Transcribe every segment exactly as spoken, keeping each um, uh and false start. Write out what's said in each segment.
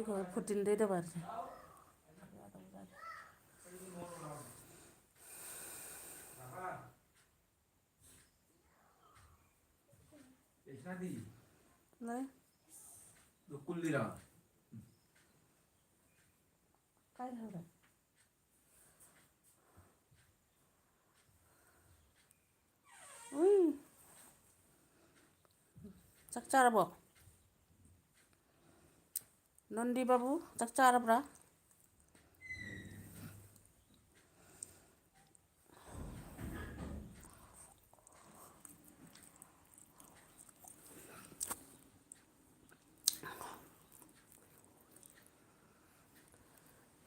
ꯐꯣꯔꯇꯤꯟꯗꯩꯗ ꯕꯥꯔꯁꯦ꯫ ꯂꯩ꯫ ꯀꯥꯏ ꯂꯩꯍꯧꯔꯦ? ꯎꯝ꯫ ꯆꯥꯛ ꯆꯥꯔꯕꯣ? ꯅꯟꯗꯤ ꯕꯥꯕꯨ, ꯆꯥꯛ ꯆꯥꯔꯕ꯭ꯔꯥ?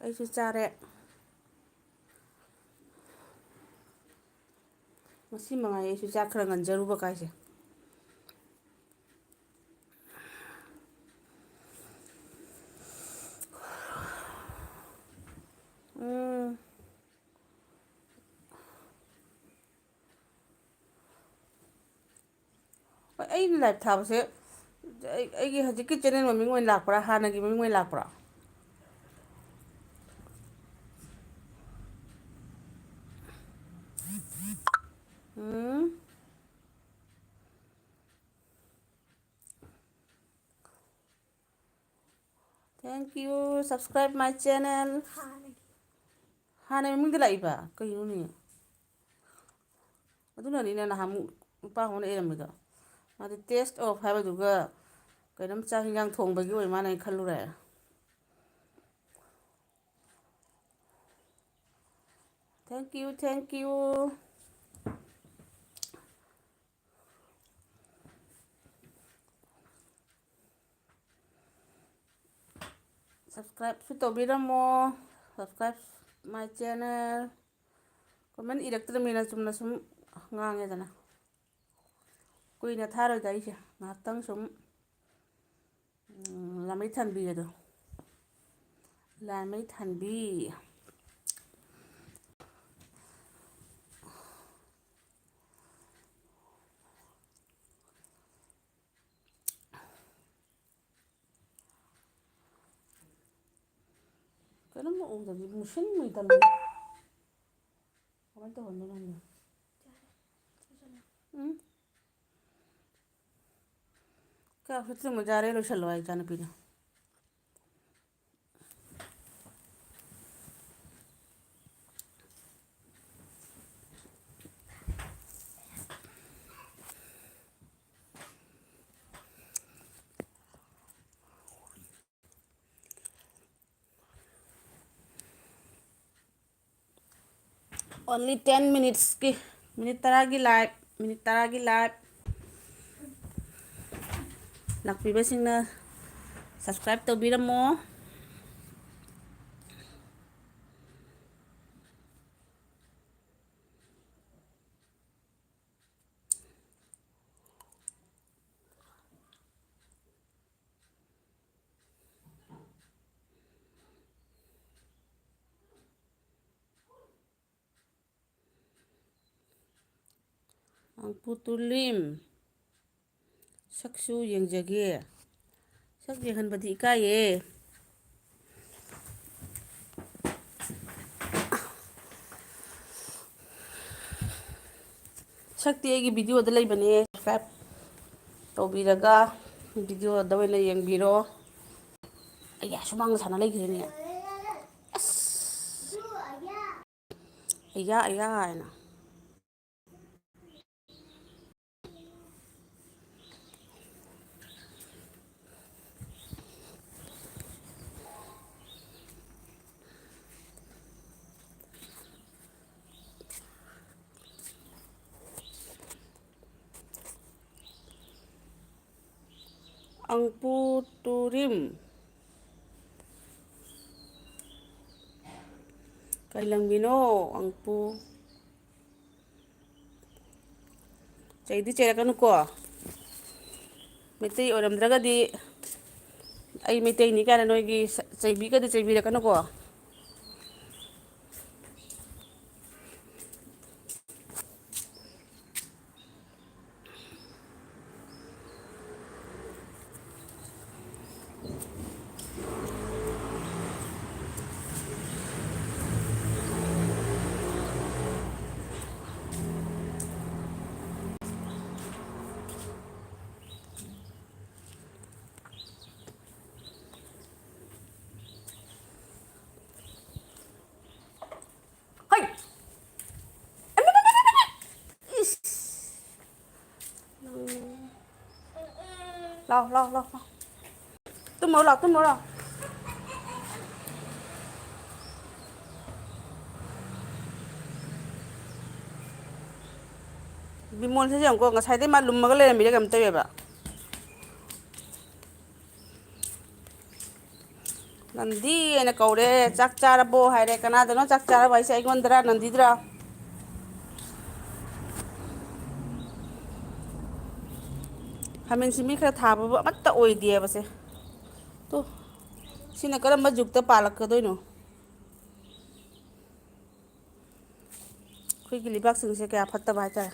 ꯑꯩꯁꯨ ꯆꯥꯔꯦ꯫ ꯉꯁꯤ ꯃꯉꯥꯏ ꯑꯩꯁꯨ ꯆꯥꯛ ꯈꯔ ꯉꯟꯖꯔꯨꯕ ꯀꯥꯏꯁꯦ꯫ ꯎꯝ꯫ ꯍꯣꯏ, ꯑꯩꯅ ꯂꯥꯏꯚ ꯊꯥꯕꯁꯦ ꯑꯩ, ꯑꯩꯒꯤ ꯍꯧꯖꯤꯛꯀꯤ ꯆꯦꯅꯦꯜ ꯃꯃꯤꯡ ꯑꯣꯏꯅ ꯂꯥꯛꯄ꯭ꯔꯥ, ꯍꯥꯟꯅꯒꯤ ꯃꯃꯤꯡ ꯑꯣꯏꯅ ꯂꯥꯛꯄ꯭ꯔꯥ? ꯎꯝ꯫ Thank you, subscribe my channel. ꯍꯥꯟꯅꯒꯤ꯫ ꯍꯥꯟꯅꯒꯤ ꯃꯃꯤꯡꯗ ꯂꯥꯛꯏꯕ? ꯀꯩꯅꯣꯅꯦ? ꯑꯗꯨꯅꯅꯤꯅꯦ ꯅꯍꯥꯟꯃꯨꯛ ꯅꯨꯄꯥ ꯑꯃꯅ ꯏꯔꯝꯃꯤꯗꯣ꯫ ꯃꯥꯗꯤ taste of ꯍꯥꯏꯕꯗꯨꯒ ꯀꯩꯅꯣꯝ ꯆꯥꯛ ꯍꯤꯟꯖꯥꯡ ꯊꯣꯡꯕꯒꯤ ꯑꯣꯏ ꯃꯥꯅꯦ ꯈꯜꯂꯨꯔꯦ꯫ Thank you, thank you. Subscribeꯁꯨ ꯇꯧꯕꯤꯔꯝꯃꯣ꯫ Subscribe my channel꯫ Comment ꯏꯔꯛꯇ꯭ꯔꯃꯤꯅ ꯆꯨꯝꯅ ꯁꯨꯝ ꯉꯥꯡꯉꯦꯗꯅ꯫ ꯀꯨꯏꯅ ꯊꯥꯔꯣꯏꯗ ꯑꯩꯁꯦ꯫ ꯉꯥꯏꯍꯥꯛꯇꯪ ꯁꯨꯝ, ꯎꯝ, ꯂꯥꯃꯩ ꯊꯥꯟꯕꯤ ꯑꯗꯣ꯫ ꯂꯥꯃꯩ ꯊꯥꯟꯕꯤ꯫ ꯀꯔꯝꯕ ꯎꯗꯗꯤ ꯃꯨꯁꯤꯟ ꯃꯨꯏ ꯇꯜꯂꯤ꯫ ꯀꯃꯥꯏꯅ ꯇꯧꯍꯟꯗꯣꯏꯅꯣ ꯈꯪꯗꯦ꯫ ꯎꯝ꯫ ꯀꯥ ꯐꯠꯇ ꯃꯖꯥꯔꯦ ꯂꯣꯏꯁꯜꯂꯣ ꯍꯥꯏ ꯏꯆꯥꯅꯨꯄꯤꯗꯣ꯫ Only ten minutesꯀꯤ, ꯃꯤꯅꯤꯠ ꯇꯔꯥꯒꯤ live, ꯃꯤꯅꯤꯠ ꯇꯔꯥꯒꯤ live꯫ ꯂꯥꯛꯄꯤꯕꯁꯤꯡꯅ subscribe ꯇꯧꯕꯤꯔꯝꯃꯣ꯫ ꯃꯥꯡꯄꯨ ꯇꯨꯂꯤꯝ꯫ ꯁꯛꯁꯨ ꯌꯦꯡꯖꯒꯦ꯫ ꯁꯛ ꯌꯦꯡꯍꯟꯕꯗꯤ ꯏꯀꯥꯏꯌꯦ꯫ ꯁꯛꯇꯤ ꯑꯩꯒꯤ videoꯗ ꯂꯩꯕꯅꯦ꯫ Subscribe ꯇꯧꯕꯤꯔꯒ videoꯗ ꯑꯣꯏꯅ ꯌꯦꯡꯕꯤꯔꯣ꯫ ꯑꯩ ꯁꯨꯃꯥꯡꯗ ꯁꯥꯟꯅ ꯂꯩꯈ꯭ꯔꯦꯅꯦ꯫ ꯑꯁ! ꯑꯌꯥ, ꯑꯌꯥ ꯍꯥꯏꯅ꯫ ꯑꯪꯄꯨ ꯇꯨꯔꯤꯝ꯫ ꯀꯩ ꯂꯝꯒꯤꯅꯣ ꯑꯪꯄꯨ? ꯆꯩꯗꯤ ꯆꯩꯔꯛꯀꯅꯨꯀꯣ꯫ ꯃꯩꯇꯩ ꯑꯣꯏꯔꯝꯗ꯭ꯔꯒꯗꯤ ꯑꯩ ꯃꯩꯇꯩꯅꯤ ꯀꯥꯏꯅ ꯅꯣꯏꯒꯤ ꯆꯩꯕꯤꯒꯗꯤ ꯆꯩꯕꯤꯔꯛꯀꯅꯨꯀꯣ꯫ ꯂꯥꯎ, ꯂꯥꯎ, ꯂꯥꯎ, ꯂꯥꯎ꯫ ꯇꯨꯝꯃꯣ ꯂꯥꯎ, ꯇꯨꯝꯃꯣ ꯂꯥꯎ꯫ ꯕꯤꯃꯣꯜꯁꯤꯁꯨ ꯌꯦꯡꯉꯨꯀꯣ, ꯉꯁꯥꯏꯗꯩ ꯃꯥ ꯂꯨꯝꯃꯒ ꯂꯩꯔꯝꯃꯤꯔ ꯀꯩꯅꯣꯝ ꯇꯧꯋꯦꯕ꯫ ꯅꯟꯗꯤ ꯍꯥꯏꯅ ꯀꯧꯔꯦ, "ꯆꯥꯛ ꯆꯥꯔꯕꯣ?" ꯍꯥꯏꯔꯦ꯫ ꯀꯅꯥꯗꯅꯣ ꯆꯥꯛ ꯆꯥꯔꯕꯣ ꯍꯥꯏꯁꯦ? ꯑꯩꯉꯣꯟꯗꯔ, ꯅꯟꯗꯤꯗꯔ? ꯈꯥꯃꯦꯟ ꯁꯤꯟꯕꯤ ꯈꯔ ꯊꯥꯕꯕꯨ ꯑꯃꯠꯇ ꯑꯣꯏꯗꯦꯕꯁꯦ꯫ ꯇꯨ, ꯁꯤꯅ ꯀꯔꯝꯕ ꯖꯨꯛꯇ ꯄꯥꯜꯂꯛꯀꯗꯣꯏꯅꯣ? ꯑꯩꯈꯣꯏꯒꯤ ꯂꯩꯕꯥꯛꯁꯤꯡꯁꯦ ꯀꯌꯥ ꯐꯠꯇꯕ ꯍꯥꯏꯇꯥꯔꯦ꯫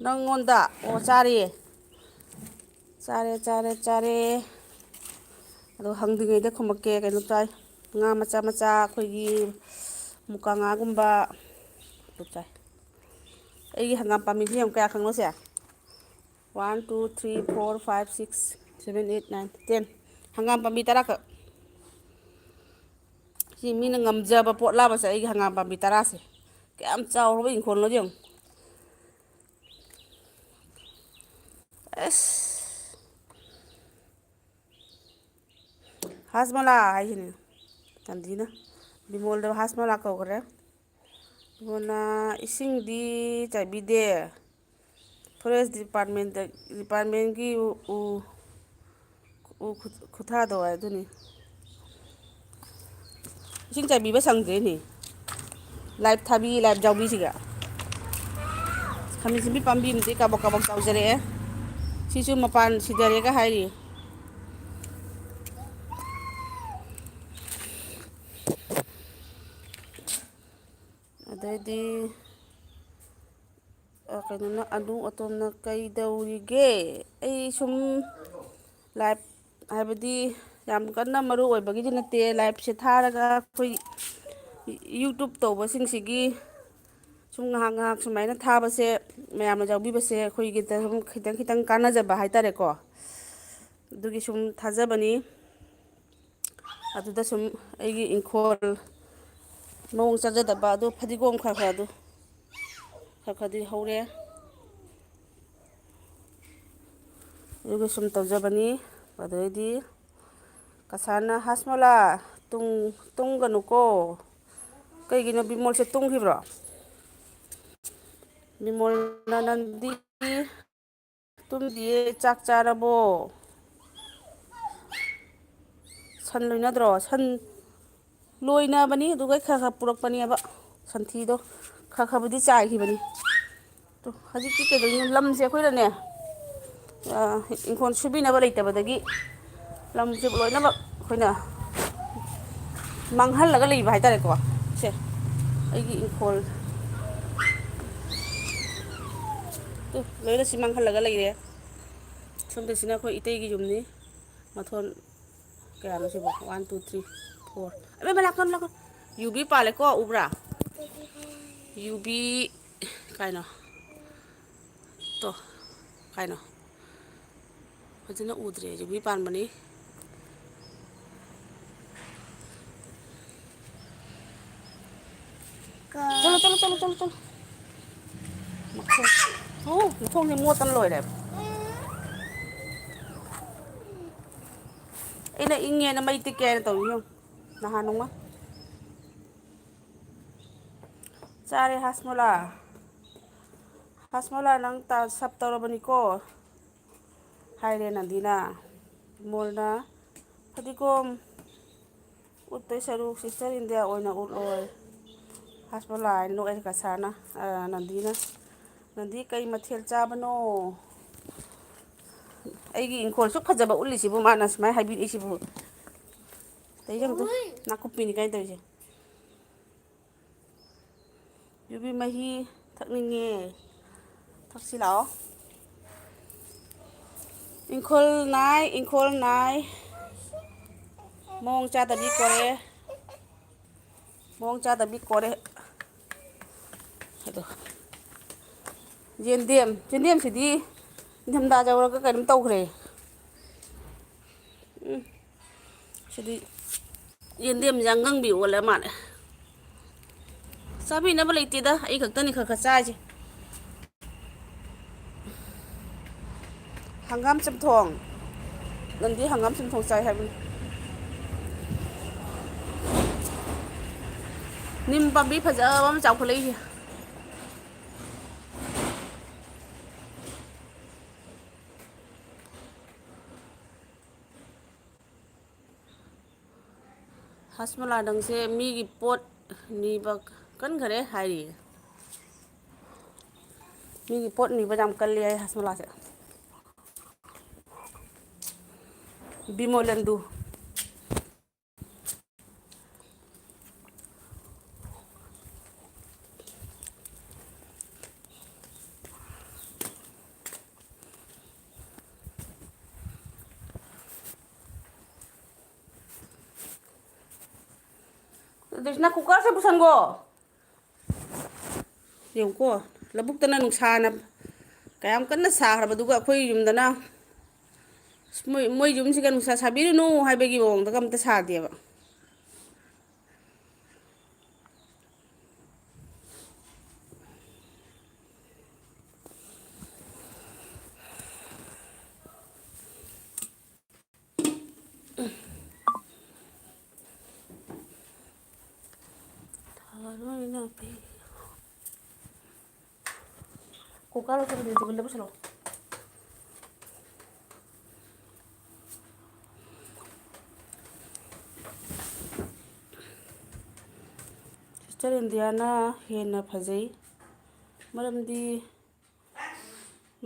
ꯅꯪꯉꯣꯟꯗ, ꯑꯣ, ꯆꯥꯔꯦ꯫ ꯆꯥꯔꯦ, ꯆꯥꯔꯦ, ꯆꯥꯔꯦ꯫ ꯑꯗꯣ ꯍꯪꯗ꯭ꯔꯤꯉꯩꯗ ꯈꯨꯝꯃꯛꯀꯦ꯫ ꯀꯩꯅꯣ ꯆꯥꯏ, ꯉꯥ ꯃꯆꯥ ꯃꯆꯥ, ꯑꯩꯈꯣꯏꯒꯤ ꯃꯨꯀꯥ ꯉꯥꯒꯨꯝꯕ, ꯑꯗꯨ ꯆꯥꯏ꯫ ꯑꯩꯒꯤ ꯍꯪꯒꯥꯝ ꯄꯥꯝꯕꯤꯁꯤ ꯌꯦꯡꯉꯨ, ꯀꯌꯥ ꯈꯪꯅꯣꯁꯦ? One, two, three, four, five, six, seven, eight, nine, ten꯫ ꯍꯪꯒꯥꯝ ꯄꯥꯝꯕꯤ ꯇꯔꯥꯈꯛ꯫ ꯁꯤ ꯃꯤꯅ ꯉꯝꯖꯕ ꯄꯣꯠꯂꯥꯕꯁꯦ, ꯑꯩꯒꯤ ꯍꯪꯒꯥꯝ ꯄꯥꯝꯕꯤ ꯇꯔꯥꯁꯦ꯫ ꯀꯌꯥꯝ ꯆꯥꯎꯔꯕ ꯏꯪꯈꯣꯜꯅꯣ ꯌꯦꯡꯉꯨ꯫ ꯑꯁ! ꯍꯥꯖꯃꯣꯂꯥ ꯍꯥꯏꯁꯤꯅꯦ ꯇꯟꯖꯤꯅ꯫ ꯕꯤꯃꯣꯜꯗ ꯍꯥꯖꯃꯣꯂꯥ ꯀꯧꯈ꯭ꯔꯦ꯫ ꯕꯤꯃꯣꯜꯅ ꯏꯁꯤꯡꯗꯤ ꯆꯥꯏꯕꯤꯗꯦ꯫ ꯐꯣꯔꯦꯁ ꯗꯤꯄꯥꯔꯠꯃꯦꯟꯇ, ꯗꯤꯄꯥꯔꯠꯃꯦꯟꯒꯤ ꯎ, ꯎ, ꯎ ꯈꯨ-, ꯈꯨꯊꯥꯗꯣ ꯍꯥꯏ ꯑꯗꯨꯅꯤ꯫ ꯏꯁꯤꯡ ꯆꯥꯏꯕꯤꯕ ꯁꯪꯗ꯭ꯔꯦꯅꯦ꯫ ꯂꯥꯏꯞ ꯊꯥꯕꯤ, ꯂꯥꯏꯞ ꯌꯥꯎꯕꯤꯁꯤꯒ꯫ ꯈꯥꯃꯦꯟ ꯁꯤꯟꯕꯤ ꯄꯥꯝꯕꯤ ꯑꯃꯗꯤ ꯀꯥꯕꯛ ꯀꯥꯕꯛ ꯆꯥꯎꯖꯔꯛꯑꯦ꯫ ꯁꯤꯁꯨ ꯃꯄꯥꯟ ꯁꯤꯗꯔꯦꯒ ꯍꯥꯏꯔꯤ꯫ ꯑꯗꯩꯗꯤ, ꯑ, ꯀꯩꯅꯣꯅ, ꯑꯅꯨ ꯑꯇꯣꯝꯅ "ꯀꯩꯗꯧꯔꯤꯒꯦ?" ꯑꯩ ꯁꯨꯝ ꯂꯥꯏꯞ, ꯍꯥꯏꯕꯗꯤ ꯌꯥꯝ ꯀꯟꯅ ꯃꯔꯨ ꯑꯣꯏꯕꯒꯤꯗꯤ ꯅꯠꯇꯦ, ꯂꯥꯏꯞꯁꯦ ꯊꯥꯔꯒ ꯑꯩꯈꯣꯏ YouTube ꯇꯧꯕꯁꯤꯡꯁꯤꯒꯤ ꯁꯨꯝ ꯉꯥꯏꯍꯥꯛ ꯉꯥꯏꯍꯥꯛ ꯁꯨꯃꯥꯏꯅ ꯊꯥꯕꯁꯦ, ꯃꯌꯥꯝꯅ ꯌꯥꯎꯕꯤꯕꯁꯦ ꯑꯩꯈꯣꯏꯒꯤꯗ ꯁꯨꯝ ꯈꯤꯇꯪ ꯈꯤꯇꯪ ꯀꯥꯟꯅꯖꯕ ꯍꯥꯏꯇꯥꯔꯦꯀꯣ꯫ ꯑꯗꯨꯒꯤ ꯁꯨꯝ ꯊꯥꯖꯕꯅꯤ꯫ ꯑꯗꯨꯗ ꯁꯨꯝ ꯑꯩꯒꯤ ꯏꯪꯈꯣꯜ ꯃꯑꯣꯡ ꯆꯥꯖꯗꯕ ꯑꯗꯨ ꯐꯗꯤꯒꯣꯝ ꯈꯔ ꯈꯔ ꯑꯗꯨ ꯈꯔ ꯈꯔꯗꯤ ꯍꯧꯔꯦ꯫ ꯑꯗꯨꯒ ꯁꯨꯝ ꯇꯧꯖꯕꯅꯤ꯫ ꯑꯗꯩꯗꯤ ꯀꯁꯥꯅ, "ꯍꯥꯁꯃꯣꯂꯥ, ꯇꯨꯡ-, ꯇꯨꯝꯒꯅꯨꯀꯣ"꯫ ꯀꯩꯒꯤꯅꯣ ꯕꯤꯃꯣꯜꯁꯦ ꯇꯨꯝꯈꯤꯕ꯭ꯔꯣ? ꯕꯤꯃꯣꯜꯅ, "ꯅꯟꯗꯤ ꯇꯨꯝꯗꯤꯌꯦ, ꯆꯥꯛ ꯆꯥꯔꯕꯣ?" ꯁꯟ ꯂꯣꯏꯅꯗ꯭ꯔꯣ? ꯁꯟ ꯂꯣꯏꯅꯕꯅꯤ, ꯑꯗꯨꯒ ꯈꯔ ꯈꯔ ꯄꯨꯔꯛꯄꯅꯦꯕ꯫ ꯁꯟꯊꯤꯗꯣ ꯈꯔ ꯈꯔꯕꯨꯗꯤ ꯆꯥꯏꯈꯤꯕꯅꯤ꯫ ꯇꯨ, ꯍꯧꯖꯤꯛꯇꯤ ꯀꯩꯗꯧꯔꯤꯅꯣ? ꯂꯝꯁꯦ ꯑꯩꯈꯣꯏꯅꯅꯦ, ꯑ, ꯏꯪꯈꯣꯜ ꯁꯨꯕꯤꯅꯕ ꯂꯩꯇꯕꯗꯒꯤ ꯂꯝꯁꯦ ꯂꯣꯏꯅꯃꯛ ꯑꯩꯈꯣꯏꯅ ꯃꯥꯡꯍꯜꯂꯒ ꯂꯩꯕ ꯍꯥꯏꯇꯥꯔꯦꯀꯣ꯫ ꯁꯦ, ꯑꯩꯒꯤ ꯏꯪꯈꯣꯜ꯫ ꯇꯨ, ꯂꯣꯏꯅ ꯁꯤ ꯃꯥꯡꯍꯜꯂꯒ ꯂꯩꯔꯦ꯫ ꯁꯣꯝꯗꯁꯤꯅ ꯑꯩꯈꯣꯏ ꯏꯇꯩꯒꯤ ꯌꯨꯝꯅꯤ꯫ ꯃꯊꯣꯟ ꯀꯌꯥꯅꯣ ꯁꯤꯕꯣ? One, two, three, four꯫ ꯑꯕꯦꯝꯃ, ꯂꯥꯛꯀꯅꯨ, ꯂꯥꯛꯀꯅꯨ꯫ ꯌꯨꯕꯤ ꯄꯥꯜꯂꯦꯀꯣ, ꯎꯕ꯭ꯔꯥ? ꯌꯨꯕꯤ ꯀꯥꯏꯅꯣ? ꯇꯣ, ꯀꯥꯏꯅꯣ? ꯐꯖꯅ ꯎꯗ꯭ꯔꯦ, ꯌꯨꯕꯤ ꯄꯥꯟꯕꯅꯤ꯫ ꯆꯠꯂꯣ, ꯆꯠꯂꯣ, ꯆꯠꯂꯣ, ꯆꯠꯂꯣ, ꯆꯠꯂꯣ꯫ ꯃꯈꯣꯡ-, ꯍꯨ, ꯃꯈꯣꯡꯁꯦ ꯃꯣꯠꯇꯅ ꯂꯣꯏꯔꯦꯕ꯫ ꯑꯩꯅ ꯏꯪꯉꯦꯅ ꯃꯩ ꯇꯤꯛꯀꯦ ꯍꯥꯏꯅ ꯇꯧꯔꯤ ꯌꯦꯡꯉꯨ, ꯅꯍꯥꯟ ꯅꯣꯡꯃ꯫ ꯆꯥꯔꯦ ꯍꯥꯁꯃꯣꯂꯥ꯫ ꯍꯥꯁꯃꯣꯂꯥ, ꯅꯪ ꯇ-, ꯁꯞ ꯇꯧꯔꯕꯅꯤꯀꯣ꯫ ꯍꯥꯏꯔꯦ ꯅꯟꯗꯤꯅ꯫ ꯃꯣꯜꯅ, "ꯐꯗꯤꯒꯣꯝ ꯎꯠꯇꯣꯏ ꯁꯔꯨꯛ ꯁꯤꯁꯇꯔ ꯏꯟꯗꯤꯌꯥ ꯑꯣꯏꯅ ꯎꯠꯂꯣꯏ꯫" ꯍꯥꯁꯄꯂꯥ ꯍꯥꯏꯅ ꯅꯣꯛꯑꯦ ꯀꯁꯥꯅ, ꯑ, ꯅꯟꯗꯤꯅ꯫ "ꯅꯟꯗꯤ, ꯀꯩ ꯃꯊꯦꯜ ꯆꯥꯕꯅꯣ?" ꯑꯩꯒꯤ ꯏꯪꯈꯣꯜ ꯁꯨꯛ ꯐꯖꯕ ꯎꯠꯂꯤꯁꯤꯕꯨ ꯃꯥꯅ ꯁꯨꯃꯥꯏꯅ ꯍꯥꯏꯕꯤꯔꯛꯏꯁꯤꯕꯨ꯫ ꯇꯩ ꯌꯦꯡꯉꯨ ꯇꯨ, ꯅꯥꯀꯨꯞꯄꯤꯅꯤ ꯀꯥꯏꯅ ꯇꯧꯔꯤꯁꯦ꯫ ꯌꯨꯕꯤ ꯃꯍꯤ ꯊꯛꯅꯤꯡꯉꯦ꯫ ꯊꯛꯁꯤ ꯂꯥꯛꯑꯣ꯫ ꯏꯪꯈꯣꯜ ꯅꯥꯏ, ꯏꯪꯈꯣꯜ ꯅꯥꯏ꯫ ꯃꯑꯣꯡ ꯆꯥꯗꯕꯤ ꯀꯣꯔꯦ꯫ ꯃꯑꯣꯡ ꯆꯥꯗꯕꯤ ꯀꯣꯔꯦ꯫ ꯑꯗꯣ ꯌꯦꯟꯗꯦꯝ, ꯌꯦꯟꯗꯦꯝꯁꯤꯗꯤ ꯅꯤꯡꯊꯝꯊꯥ ꯌꯧꯔꯒ ꯀꯩꯅꯣꯝ ꯇꯧꯈ꯭ꯔꯦ꯫ ꯎꯝ꯫ ꯁꯤꯗꯤ ꯌꯦꯟꯗꯦꯝꯁꯦ ꯑꯉꯥꯡꯕꯤ ꯑꯣꯜꯂ ꯃꯥꯜꯂꯦ꯫ ꯆꯥꯕꯤꯅꯕ ꯂꯩꯇꯦꯗ, ꯑꯩ ꯈꯛꯇꯅꯤ ꯈꯔ ꯈꯔ ꯆꯥꯏꯁꯦ꯫ ꯍꯪꯒꯥꯝ ꯆꯝꯊꯣꯡ꯫ ꯅꯟꯗꯤ ꯍꯪꯒꯥꯝ ꯆꯝꯊꯣꯡ ꯆꯥꯏ ꯍꯥꯏꯕꯅꯤ꯫ ꯅꯤꯝ ꯄꯥꯝꯕꯤ ꯐꯖꯕ ꯑꯃ ꯆꯥꯎꯈꯠꯂꯛꯏꯁꯦ꯫ ꯍꯁꯃꯂꯥ ꯅꯪꯁꯦ ꯃꯤꯒꯤ ꯄꯣꯠ ꯅꯤꯕ ꯀꯟꯈꯔꯦ ꯍꯥꯏꯔꯤꯌꯦ꯫ ꯃꯤꯒꯤ ꯄꯣꯠ ꯅꯤꯕ ꯌꯥꯝ ꯀꯜꯂꯤ ꯍꯥꯏ ꯍꯁꯃꯂꯥꯁꯦ꯫ ꯕꯤꯃꯣꯂꯦꯟꯗꯨ꯫ ꯑꯗꯨꯁꯤꯅ ꯀꯨꯀꯔꯁꯦ ꯄꯨꯁꯟꯈꯣ꯫ ꯌꯦꯡꯉꯨꯀꯣ, ꯂꯧꯕꯨꯛꯇꯅ ꯅꯨꯡꯁꯥꯅ ꯀꯌꯥꯝ ꯀꯟꯅ ꯁꯥꯈ꯭ꯔꯕꯗꯨꯒ ꯑꯩꯈꯣꯏ ꯌꯨꯝꯗꯅ ꯃꯣꯏ, ꯃꯣꯏ ꯌꯨꯝꯁꯤꯒ ꯅꯨꯡꯁꯥ ꯁꯥꯕꯤꯔꯨꯅꯨ ꯍꯥꯏꯕꯒꯤ ꯃꯑꯣꯡꯗꯒ ꯑꯝꯇ ꯁꯥꯗꯦꯕ꯫ ꯊꯥꯔꯣꯏ ꯅꯥꯄꯤ꯫ ꯀꯨꯀꯔ ꯂꯧꯊꯣꯛꯀꯗꯤ ꯇꯦꯕꯜꯗ ꯄꯨꯁꯜꯂꯣ꯫ ꯁꯤꯁꯇꯔ ꯏꯟꯗꯤꯌꯥꯅ ꯍꯦꯟꯅ ꯐꯖꯩ, ꯃꯔꯝꯗꯤ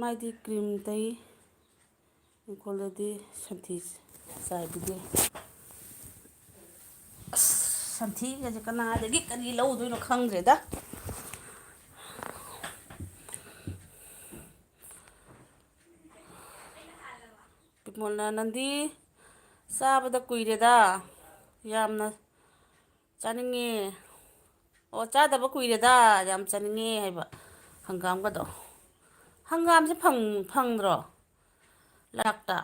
ꯃꯥꯏꯗꯤ ꯀ꯭ꯔꯤꯝ ꯇꯩ, ꯏꯪꯈꯣꯜꯗꯗꯤ ꯁꯟꯊꯤ ꯆꯥꯏꯕꯤꯗꯦ꯫ ꯑꯁ, ꯁꯟꯊꯤꯒꯁꯦ ꯀꯅꯥꯗꯒꯤ ꯀꯔꯤ ꯂꯧꯗꯣꯏꯅꯣ ꯈꯪꯗ꯭ꯔꯦꯗ꯫ ꯄꯤꯃꯣꯜꯅ ꯅꯟꯗꯤ ꯆꯥꯕꯗ ꯀꯨꯏꯔꯦꯗ, ꯌꯥꯝꯅ ꯆꯥꯅꯤꯡꯉꯦ꯫ ꯑꯣ, ꯆꯥꯗꯕ ꯀꯨꯏꯔꯦꯗ, ꯌꯥꯝ ꯆꯥꯅꯤꯡꯉꯦ ꯍꯥꯏꯕ ꯍꯪꯒꯥꯝꯒꯗꯣ꯫ ꯍꯪꯒꯥꯝꯁꯦ ꯐꯪ-, ꯐꯪꯗ꯭ꯔꯣ ꯂꯩꯔꯛꯇ?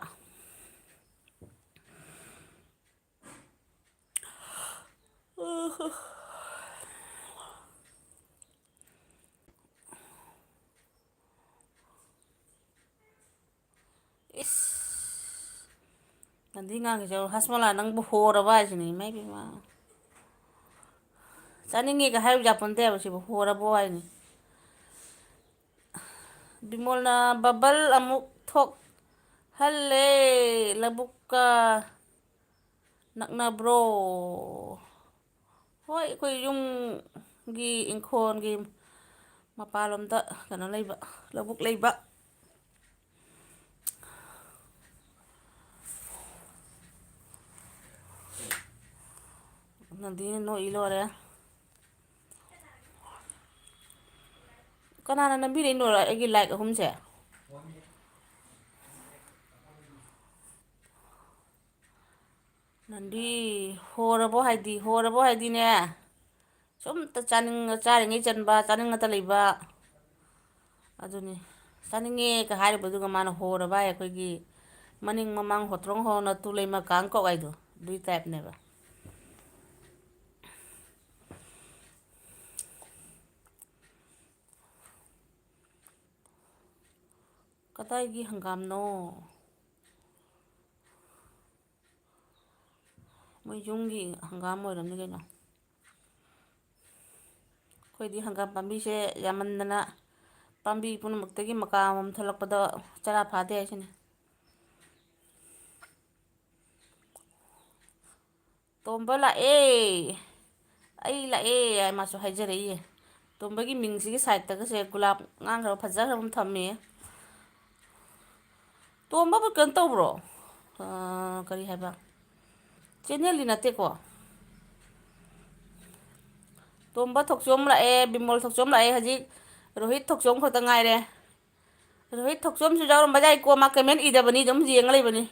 ꯑꯗꯩ ꯉꯥꯡꯉꯤꯁꯦ, "ꯍꯁꯃꯂꯥ, ꯅꯪꯕꯨ ꯍꯣꯔꯕ?" ꯍꯥꯏꯁꯤꯅꯤ꯫ ꯏꯃꯥ ꯏꯕꯦꯝꯃ꯫ ꯆꯥꯅꯤꯡꯉꯦꯒ ꯍꯥꯏꯕ ꯌꯥꯄꯣꯟꯇꯦꯕ ꯁꯤꯕꯨ, ꯍꯣꯔꯕꯣ ꯍꯥꯏꯅꯤ꯫ ꯕꯤꯃꯣꯜꯅ ꯕꯕꯜ ꯑꯃꯨꯛ ꯊꯣꯛꯍꯜꯂꯦ꯫ ꯂꯧꯕꯨꯛꯀ ꯅꯛꯅꯕ꯭ꯔꯣ? ꯍꯣꯏ, ꯑꯩꯈꯣꯏ ꯌꯨꯝꯒꯤ ꯏꯪꯈꯣꯜꯒꯤ ꯃꯄꯥꯟꯂꯣꯝꯗ ꯀꯩꯅꯣ ꯂꯩꯕ, ꯂꯧꯕꯨꯛ ꯂꯩꯕ꯫ ꯅꯟꯗꯤꯅꯤ ꯅꯣꯛꯏ ꯂꯣꯏꯔꯦ꯫ ꯀꯅꯥꯅ ꯅꯝꯕꯤꯔꯛꯏꯅꯣ ꯑꯩꯒꯤ ꯂꯥꯏꯛ ꯑꯍꯨꯝꯁꯦ? ꯅꯟꯗꯤ, ꯍꯣꯔꯕꯣ ꯍꯥꯏꯗꯤ, ꯍꯣꯔꯕꯣ ꯍꯥꯏꯗꯤꯅꯦ, ꯁꯨꯝ ꯆꯥꯅꯤꯡ-, ꯆꯥꯔꯤꯉꯩ ꯆꯟꯕ, ꯆꯥꯅꯤꯡꯉꯛꯇ ꯂꯩꯕ꯫ ꯑꯗꯨꯅꯤ, ꯆꯥꯅꯤꯡꯉꯦꯒ ꯍꯥꯏꯔꯨꯕꯗꯨꯒ ꯃꯥꯅ ꯍꯣꯔꯕ ꯍꯥꯏ, ꯑꯩꯈꯣꯏꯒꯤ ꯃꯅꯤꯡ ꯃꯃꯥꯡ ꯍꯣꯇ꯭ꯔꯣꯡ ꯍꯣꯅ ꯇꯨ ꯂꯩꯃ ꯀꯥꯡ ꯀꯧ ꯍꯥꯏꯗꯣ, ꯑꯗꯨꯏ ꯇꯥꯏꯞꯅꯦꯕ꯫ ꯀꯗꯥꯏꯒꯤ ꯍꯪꯒꯥꯝꯅꯣ? ꯃꯣꯏ ꯌꯨꯝꯒꯤ ꯍꯪꯒꯥꯝ ꯑꯣꯏꯔꯝꯅꯤ ꯀꯩꯅꯣ꯫ ꯑꯩꯈꯣꯏꯗꯤ ꯍꯪꯒꯥꯝ ꯄꯥꯝꯕꯤꯁꯦ ꯌꯥꯝꯃꯟꯗꯅ, ꯄꯥꯝꯕꯤ ꯄꯨꯝꯅꯃꯛꯇꯒꯤ ꯃꯀꯥ ꯑꯃꯃꯝ ꯊꯣꯛꯂꯛꯄꯗ ꯆꯔꯥ ꯐꯥꯗꯦ ꯍꯥꯏꯁꯤꯅꯤ꯫ "ꯇꯣꯝꯕ ꯂꯥꯛꯑꯦ, ꯑꯩ ꯂꯥꯛꯑꯦ" ꯍꯥꯏ ꯃꯥꯁꯨ ꯍꯥꯏꯖꯔꯛꯏꯌꯦ꯫ ꯇꯣꯝꯕꯒꯤ ꯃꯤꯡꯁꯤꯒꯤ ꯁꯥꯏꯠꯇꯒꯁꯦ ꯒꯨꯂꯥꯞ ꯉꯥꯡꯈ꯭ꯔꯕ ꯐꯖꯈ꯭ꯔꯕ ꯑꯃ ꯊꯝꯃꯦ꯫ ꯇꯣꯝꯕꯕꯨ ꯀꯩꯅꯣ ꯇꯧꯕ꯭ꯔꯣ? ꯑꯥ, ꯀꯔꯤ ꯍꯥꯏꯕ? ꯆꯦꯟꯅꯦꯜꯗꯤ ꯅꯠꯇꯦꯀꯣ꯫ ꯇꯣꯝꯕ ꯊꯣꯛꯆꯣꯝ ꯂꯥꯛꯑꯦ, ꯕꯤꯃꯣꯜ ꯊꯣꯛꯆꯣꯝ ꯂꯥꯛꯑꯦ, ꯍꯧꯖꯤꯛ ꯔꯣꯍꯤꯠ ꯊꯣꯛꯆꯣꯝ ꯈꯛꯇ ꯉꯥꯏꯔꯦ꯫ ꯔꯣꯍꯤꯠ ꯊꯣꯛꯆꯣꯝꯁꯨ ꯌꯥꯎꯔꯝꯕ ꯌꯥꯏꯀꯣ, ꯃꯥ ꯀꯃꯦꯟ ꯏꯗꯕꯅꯤ, ꯑꯗꯨꯝ ꯌꯦꯡꯉ ꯂꯩꯕꯅꯤ꯫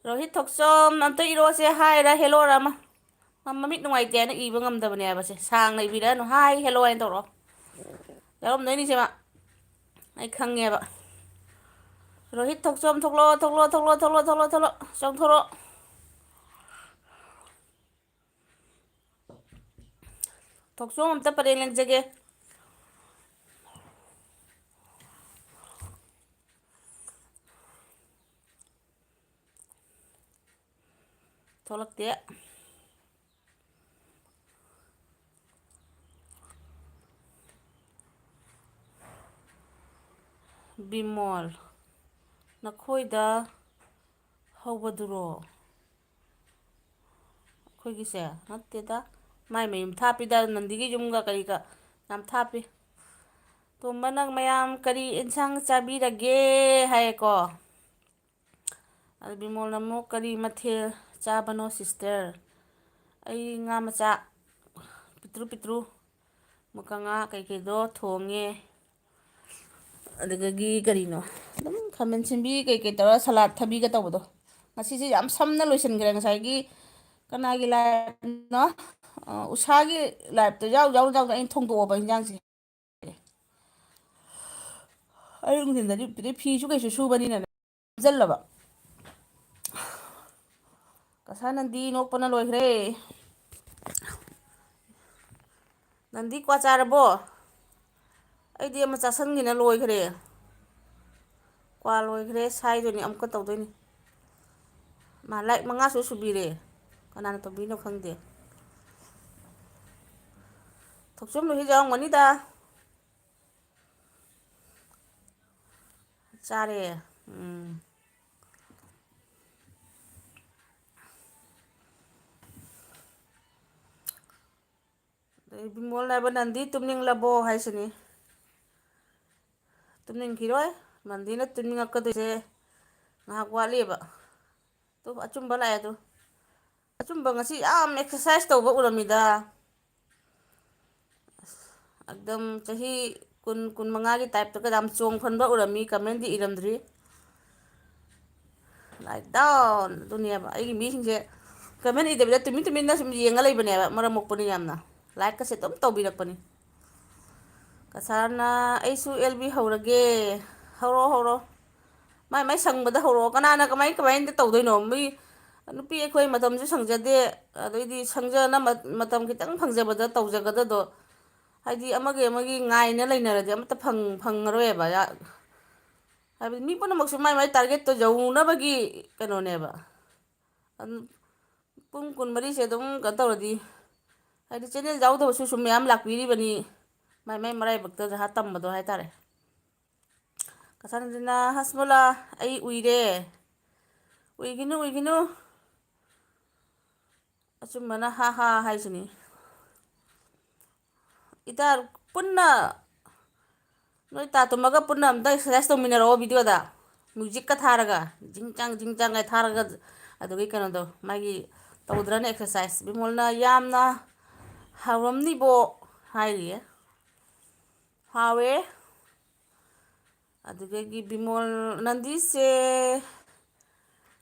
ꯔꯣꯍꯤꯠ ꯊꯣꯛꯆꯣꯝ ꯑꯝꯇ ꯏꯔꯣꯁꯦ ꯍꯥꯏꯔ ꯍꯦꯜꯂꯣꯔ ꯑꯃ꯫ ꯃꯥ ꯃꯃꯤꯠ ꯅꯨꯡꯉꯥꯏꯇꯦ ꯍꯥꯏꯅ ꯏꯕ ꯉꯝꯗꯕꯅꯦꯕꯁꯦ꯫ ꯁꯥꯡꯅ ꯏꯕꯤꯔꯛꯑꯅꯨ, ꯍꯥꯏ ꯍꯦꯜꯂꯣ ꯍꯥꯏꯅ ꯇꯧꯔꯛꯑꯣ꯫ ꯌꯥꯎꯔꯝꯗꯣꯏꯅꯤꯁꯦ ꯃꯥ꯫ ꯑꯩ ꯈꯪꯉꯦꯕ꯫ ꯔꯣꯍꯤꯠ ꯊꯣꯛꯆꯣꯝ ꯊꯣꯛꯂꯛꯑꯣ, ꯊꯣꯛꯂꯛꯑꯣ, ꯊꯣꯛꯂꯛꯑꯣ, ꯊꯣꯛꯂꯛꯑꯣ, ꯊꯣꯛꯂꯛꯑꯣ, ꯊꯣꯛꯂꯛꯑꯣ꯫ ꯆꯣꯡꯊꯣꯔꯛꯑꯣ꯫ ꯊꯣꯛꯆꯣꯝ ꯑꯝꯇ ꯄꯔꯦꯡ ꯂꯦꯡꯖꯒꯦ꯫ ꯊꯣꯛꯂꯛꯇꯦ꯫ ꯕꯤꯃꯣꯜ, ꯅꯈꯣꯏꯗ ꯍꯧꯕꯗꯨꯔꯣ? ꯑꯩꯈꯣꯏꯒꯤꯁꯦ ꯅꯠꯇꯦꯗ, ꯃꯥꯏ ꯃꯌꯨꯝ ꯊꯥꯞꯄꯤꯗ, ꯅꯟꯗꯤꯒꯤ ꯌꯨꯝꯒ ꯀꯔꯤꯒ ꯌꯥꯝ ꯊꯥꯞꯄꯤ꯫ ꯇꯣꯝꯕ, ꯅꯪ ꯃꯌꯥꯝ ꯀꯔꯤ ꯑꯦꯟꯁꯥꯡ ꯆꯥꯕꯤꯔꯒꯦ ꯍꯥꯏꯌꯦꯀꯣ꯫ ꯑꯗꯨ ꯕꯤꯃꯣꯜꯅ ꯑꯃꯨꯛ, "ꯀꯔꯤ ꯃꯊꯦꯜ ꯆꯥꯕꯅꯣ ꯁꯤꯁꯇꯔ?" ꯑꯩ ꯉꯥ ꯃꯆꯥ ꯄꯤꯛꯇ꯭ꯔꯨ ꯄꯤꯛꯇ꯭ꯔꯨ, ꯃꯨꯀ ꯉꯥ ꯀꯩꯀꯩꯗꯣ ꯊꯣꯡꯉꯦ꯫ ꯑꯗꯨꯗꯒꯤ ꯀꯔꯤꯅꯣ, ꯑꯗꯨꯝ ꯈꯥꯃꯦꯟ ꯁꯤꯟꯕꯤ ꯀꯩꯀꯩ ꯇꯧꯔꯒ ꯁꯂꯥꯠ ꯊꯕꯤꯒ ꯇꯧꯕꯗꯣ꯫ ꯉꯁꯤꯁꯦ ꯌꯥꯝ ꯁꯝꯅ ꯂꯣꯏꯁꯤꯟꯈ꯭ꯔꯦ꯫ ꯉꯁꯥꯏꯒꯤ ꯀꯅꯥꯒꯤ ꯂꯥꯏꯞꯅꯣ? ꯑ, ꯎꯁꯥꯒꯤ ꯂꯥꯏꯞꯇꯣ ꯌꯥꯎ ꯌꯥꯎ ꯌꯥꯎꯗ ꯑꯩꯅ ꯊꯣꯡꯗꯣꯛꯑꯕ ꯏꯟꯖꯥꯡꯁꯦ꯫ ꯑꯌꯨꯛ ꯅꯨꯡꯊꯤꯟꯗꯗꯤ ꯐꯤꯁꯨ ꯀꯩꯁꯨ ꯁꯨꯕꯅꯤꯅꯅꯦ꯫ ꯐꯝꯖꯜꯂꯕ꯫ ꯀꯁꯥ ꯅꯟꯗꯤ ꯅꯣꯛꯄꯅ ꯂꯣꯏꯈ꯭ꯔꯦ꯫ ꯅꯟꯗꯤ ꯀ꯭ꯋꯥ ꯆꯥꯔꯕꯣ? ꯑꯩꯗꯤ ꯑꯃ ꯆꯥꯁꯟꯒꯦꯅ ꯂꯣꯏꯈ꯭ꯔꯦ꯫ ꯀ꯭ꯋꯥ ꯂꯣꯏꯈ꯭ꯔꯦ, ꯁꯥꯏꯗꯣꯏꯅꯤ, ꯑꯃꯨꯛꯀ ꯇꯧꯗꯣꯏꯅꯤ꯫ ꯃꯥ ꯂꯥꯏꯛ ꯃꯉꯥꯁꯨ ꯁꯨꯕꯤꯔꯦ꯫ ꯀꯅꯥꯅ ꯇꯧꯕꯤꯅꯣ ꯈꯪꯗꯦ꯫ ꯊꯣꯛꯆꯣꯝ ꯂꯣꯏꯁꯤ ꯌꯥꯎꯔꯝꯒꯅꯤꯗ꯫ ꯆꯥꯔꯦ꯫ ꯎꯝ꯫ ꯑꯗꯩ ꯏꯕꯨꯡꯉꯣꯅ ꯍꯥꯏꯕ, "ꯅꯟꯗꯤ ꯇꯨꯝꯅꯤꯡꯂꯕꯣ?" ꯍꯥꯏꯁꯤꯅꯤ꯫ ꯇꯨꯝꯅꯤꯡꯈꯤꯔꯣꯏ꯫ ꯅꯟꯗꯤꯅ ꯇꯨꯝꯅꯤꯡꯉꯛꯀꯗꯣꯏꯁꯦ ꯉꯥꯏꯍꯥꯛ ꯋꯥꯠꯂꯤꯕ꯫ ꯇꯨ, ꯑꯆꯨꯝꯕ ꯂꯥꯛꯑꯦ ꯇꯨ꯫ ꯑꯆꯨꯝꯕ ꯉꯁꯤ ꯌꯥꯝ ꯑꯦꯛꯁꯔꯁꯥꯏꯁ ꯇꯧꯕ ꯎꯔꯝꯃꯤꯗ꯫ ꯑꯦꯛꯗꯝ ꯆꯍꯤ ꯀꯨꯟ, ꯀꯨꯟꯃꯉꯥꯒꯤ ꯇꯥꯏꯞꯇꯒ ꯌꯥꯝ ꯆꯣꯡ ꯐꯟꯕ ꯎꯔꯝꯃꯤ, ꯀꯃꯦꯟꯗꯤ ꯏꯔꯝꯗ꯭ꯔꯤ꯫ Like down ꯑꯗꯨꯅꯦꯕ ꯑꯩꯒꯤ ꯃꯤꯁꯤꯡꯁꯦ, ꯀꯃꯦꯟ ꯏꯗꯕꯤꯗ ꯇꯨꯃꯤꯟ ꯇꯨꯃꯤꯟꯅ ꯁꯨꯝ ꯌꯦꯡꯉ ꯂꯩꯕꯅꯦꯕ, ꯃꯔꯝ ꯃꯣꯛꯄꯅꯤ ꯌꯥꯝꯅ꯫ ꯂꯥꯏꯛꯀꯁꯦ ꯑꯗꯨꯝ ꯇꯧꯕꯤꯔꯛꯄꯅꯤ꯫ ꯀꯁꯥꯔꯅ, "ꯑꯩꯁꯨ ꯑꯦꯜ ꯕꯤ ꯍꯧꯔꯒꯦ"꯫ ꯍꯧꯔꯣ, ꯍꯧꯔꯣ꯫ ꯃꯥꯏ ꯃꯥꯏ ꯁꯪꯕꯗ ꯍꯧꯔꯛꯑꯣ꯫ ꯀꯅꯥꯅ ꯀꯃꯥꯏ ꯀꯃꯥꯏꯅ ꯇꯧꯗꯣꯏꯅꯣ? ꯃꯤ, ꯅꯨꯄꯤ ꯑꯩꯈꯣꯏ ꯃꯇꯝꯁꯨ ꯁꯪꯖꯗꯦ, ꯑꯗꯩꯗꯤ ꯁꯪꯖꯅ ꯃ-, ꯃꯇꯝ ꯈꯤꯇꯪ ꯐꯪꯖꯕꯗ ꯇꯧꯖꯒꯗꯗꯣ꯫ ꯍꯥꯏꯗꯤ ꯑꯃꯒꯤ ꯑꯃꯒꯤ ꯉꯥꯏꯅ ꯂꯩꯅꯔꯗꯤ ꯑꯃꯠꯇ ꯐꯪ-, ꯐꯪꯉꯔꯣꯏꯕ꯫ ꯌꯥ-, ꯍꯥꯏꯕꯗꯤ ꯃꯤ ꯄꯨꯝꯅꯃꯛꯁꯨ ꯃꯥꯏ ꯃꯥꯏ ꯇꯥꯔꯒꯦꯠꯇꯣ ꯌꯧꯅꯕꯒꯤ ꯀꯩꯅꯣꯅꯦꯕ꯫ ꯑꯗꯨꯝ ꯄꯨꯡ ꯀꯨꯟꯃꯔꯤꯁꯦ ꯑꯗꯨꯝ ꯀꯩꯅꯣ ꯇꯧꯔꯗꯤ, ꯍꯥꯏꯗꯤ ꯆꯦꯅꯦꯜ ꯌꯥꯎꯗꯕꯁꯨ ꯁꯨꯝ ꯃꯌꯥꯝ ꯂꯥꯛꯄꯤꯔꯤꯕꯅꯤ, ꯃꯥꯏ ꯃꯥꯏ ꯃꯔꯥꯏꯕꯛꯇ ꯖꯍꯥ ꯇꯝꯕꯗꯣ ꯍꯥꯏꯇꯥꯔꯦ꯫ ꯀꯁꯥꯅꯟꯗꯅ, "ꯍꯁꯃꯣꯂꯥ, ꯑꯩ ꯎꯏꯔꯦ"꯫ "ꯎꯏꯒꯤꯅꯨ, ꯎꯏꯒꯤꯅꯨ꯫ ꯑꯆꯨꯝꯕꯅ ꯍꯥ ꯍꯥ ꯍꯥꯏꯁꯤꯅꯤ"꯫ ꯏꯇꯥ, ꯄꯨꯟꯅ ꯅꯣꯏ ꯇꯥ ꯇꯨꯝꯃꯒ ꯄꯨꯟꯅ ꯑꯝꯇ ꯑꯦꯛꯁꯔꯁꯥꯏꯁ ꯇꯧꯃꯤꯟꯅꯔꯛꯑꯣ ꯚꯤꯗꯤꯑꯣꯗ꯫ ꯃ꯭ꯌꯨꯖꯤꯛꯀ ꯊꯥꯔꯒ, ꯖꯤꯡ ꯆꯥꯡ ꯖꯤꯡ ꯆꯥꯡꯒ ꯊꯥꯔꯒ, ꯑꯗꯨꯒꯤ ꯀꯩꯅꯣꯗꯣ, ꯃꯥꯒꯤ ꯇꯧꯗ꯭ꯔꯅꯦ ꯑꯦꯛꯁꯔꯁꯥꯏꯁ꯫ ꯕꯤꯃꯣꯜꯅ, "ꯌꯥꯝꯅ ꯍꯥꯎꯔꯝꯅꯤꯕꯣ" ꯍꯥꯏꯔꯤꯌꯦ꯫ ꯍꯥꯎꯋꯦ꯫ ꯑꯗꯨꯗꯒꯤ ꯕꯤꯃꯣꯜ, ꯅꯟꯗꯤꯁꯦ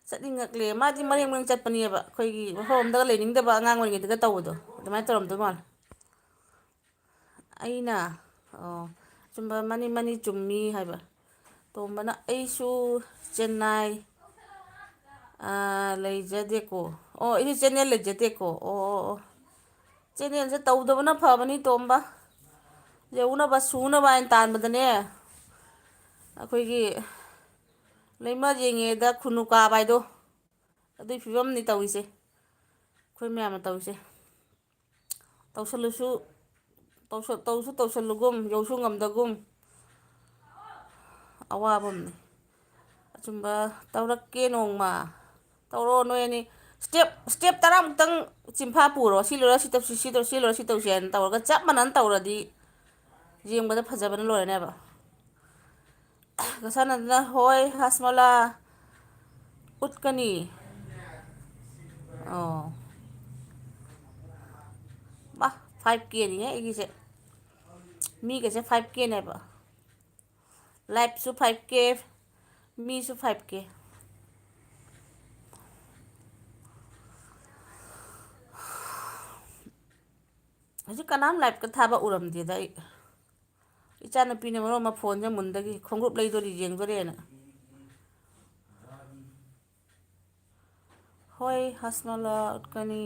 ꯆꯠꯅꯤꯡꯉꯛꯂꯦ꯫ ꯃꯥꯗꯤ ꯃꯔꯦꯡ ꯃꯔꯦꯡ ꯆꯠꯄꯅꯦꯕ, ꯑꯩꯈꯣꯏꯒꯤ ꯃꯐꯝ ꯑꯃꯗꯒ ꯂꯩꯅꯤꯡꯗꯕ ꯑꯉꯥꯡ ꯑꯣꯏꯔꯤꯉꯩꯗꯒ ꯇꯧꯕꯗꯣ, ꯑꯗꯨꯃꯥꯏꯅ ꯇꯧꯔꯝꯗꯧ ꯃꯥꯜꯂꯦ꯫ ꯑꯩꯅ, ꯑꯣ, ꯑꯆꯨꯝꯕ, ꯃꯥꯅꯤ, ꯃꯥꯅꯤ, ꯆꯨꯝꯃꯤ ꯍꯥꯏꯕ꯫ ꯇꯣꯝꯕꯅ, "ꯑꯩꯁꯨ ꯆꯦꯟꯅꯥꯏ, ꯑꯥ, ꯂꯩꯖꯗꯦꯀꯣ"꯫ ꯑꯣ, "ꯑꯩꯁꯨ ꯆꯦꯟꯅꯦꯜ ꯂꯩꯖꯗꯦꯀꯣ"꯫ ꯑꯣ, ꯑꯣ, ꯑꯣ꯫ ꯆꯦꯟꯅꯦꯜꯁꯦ ꯇꯧꯗꯕꯅ ꯐꯕꯅꯤ, ꯇꯣꯝꯕ꯫ ꯌꯧꯅꯕ, ꯁꯨꯅꯕ ꯍꯥꯏꯅ ꯇꯥꯟꯕꯗꯅꯦ, ꯑꯩꯈꯣꯏꯒꯤ ꯂꯩꯃ ꯌꯦꯡꯉꯦꯗ ꯈꯨꯅꯨ ꯀꯥꯕ ꯍꯥꯏꯗꯣ, ꯑꯗꯨꯒꯤ ꯐꯤꯕꯝꯅꯤ ꯇꯧꯔꯤꯁꯦ, ꯑꯩꯈꯣꯏ ꯃꯌꯥꯝꯅ ꯇꯧꯔꯤꯁꯦ꯫ ꯇꯧꯁꯜꯂꯁꯨ, ꯇꯧꯁ-, ꯇꯧꯁꯨ ꯇꯧꯁꯜꯂꯨꯒꯨꯝ, ꯌꯧꯁꯨ ꯉꯝꯗꯒꯨꯝ, ꯑꯋꯥꯕ ꯑꯃꯅꯤ꯫ ꯑꯆꯨꯝꯕ, ꯇꯧꯔꯛꯀꯦ ꯅꯣꯡꯃ꯫ ꯇꯧꯔꯣ ꯅꯣꯏ ꯑꯅꯤ꯫ ꯁ꯭ꯇꯦꯞ, ꯁ꯭ꯇꯦꯞ ꯇꯔꯥꯃꯨꯛꯇꯪ ꯆꯤꯟꯐꯥ ꯄꯨꯔꯣ꯫ ꯁꯤ ꯂꯣꯏꯔ ꯁꯤ ꯇꯧꯁꯤ, ꯁꯤ ꯂꯣꯏꯔ ꯁꯤ ꯇꯧꯁꯤ ꯍꯥꯏꯅ ꯇꯧꯔꯒ ꯆꯞ ꯃꯥꯟꯅꯅ ꯇꯧꯔꯗꯤ ꯌꯦꯡꯕꯗ ꯐꯖꯕꯅ ꯂꯣꯏꯔꯅꯦꯕ꯫ ꯀꯁꯥꯅꯟꯗꯅ, "ꯍꯣꯏ, ꯍꯥꯁꯃꯣꯂꯥ ꯎꯠꯀꯅꯤ"꯫ ꯑꯣ꯫ ꯃꯥ, ꯐꯥꯏꯚ ꯀꯦꯅꯤꯍꯦ ꯑꯩꯒꯤꯁꯦ꯫ ꯃꯤꯒꯁꯦ ꯐꯥꯏꯚ ꯀꯦꯅꯦꯕ꯫ ꯂꯥꯏꯐꯁꯨ ꯐꯥꯏꯚ ꯀꯦ, ꯃꯤꯁꯨ ꯐꯥꯏꯚ ꯀꯦ꯫ ꯍꯧꯖꯤꯛ ꯀꯅꯥꯝ ꯂꯥꯏꯐꯀ ꯊꯥꯕ ꯎꯔꯝꯗꯦꯗ ꯑꯩ꯫ ꯏꯆꯥꯅꯨꯄꯤꯅ ꯃꯔꯣꯟ ꯑꯃ ꯐꯣꯟꯁꯦ ꯃꯨꯟꯗꯒꯤ ꯈꯣꯡꯎꯞ ꯂꯩꯗꯣꯔꯤ ꯌꯦꯡꯗꯣꯔꯦꯅ꯫ ꯍꯣꯏ, ꯍꯥꯁꯃꯥꯂꯥ ꯎꯠꯀꯅꯤ꯫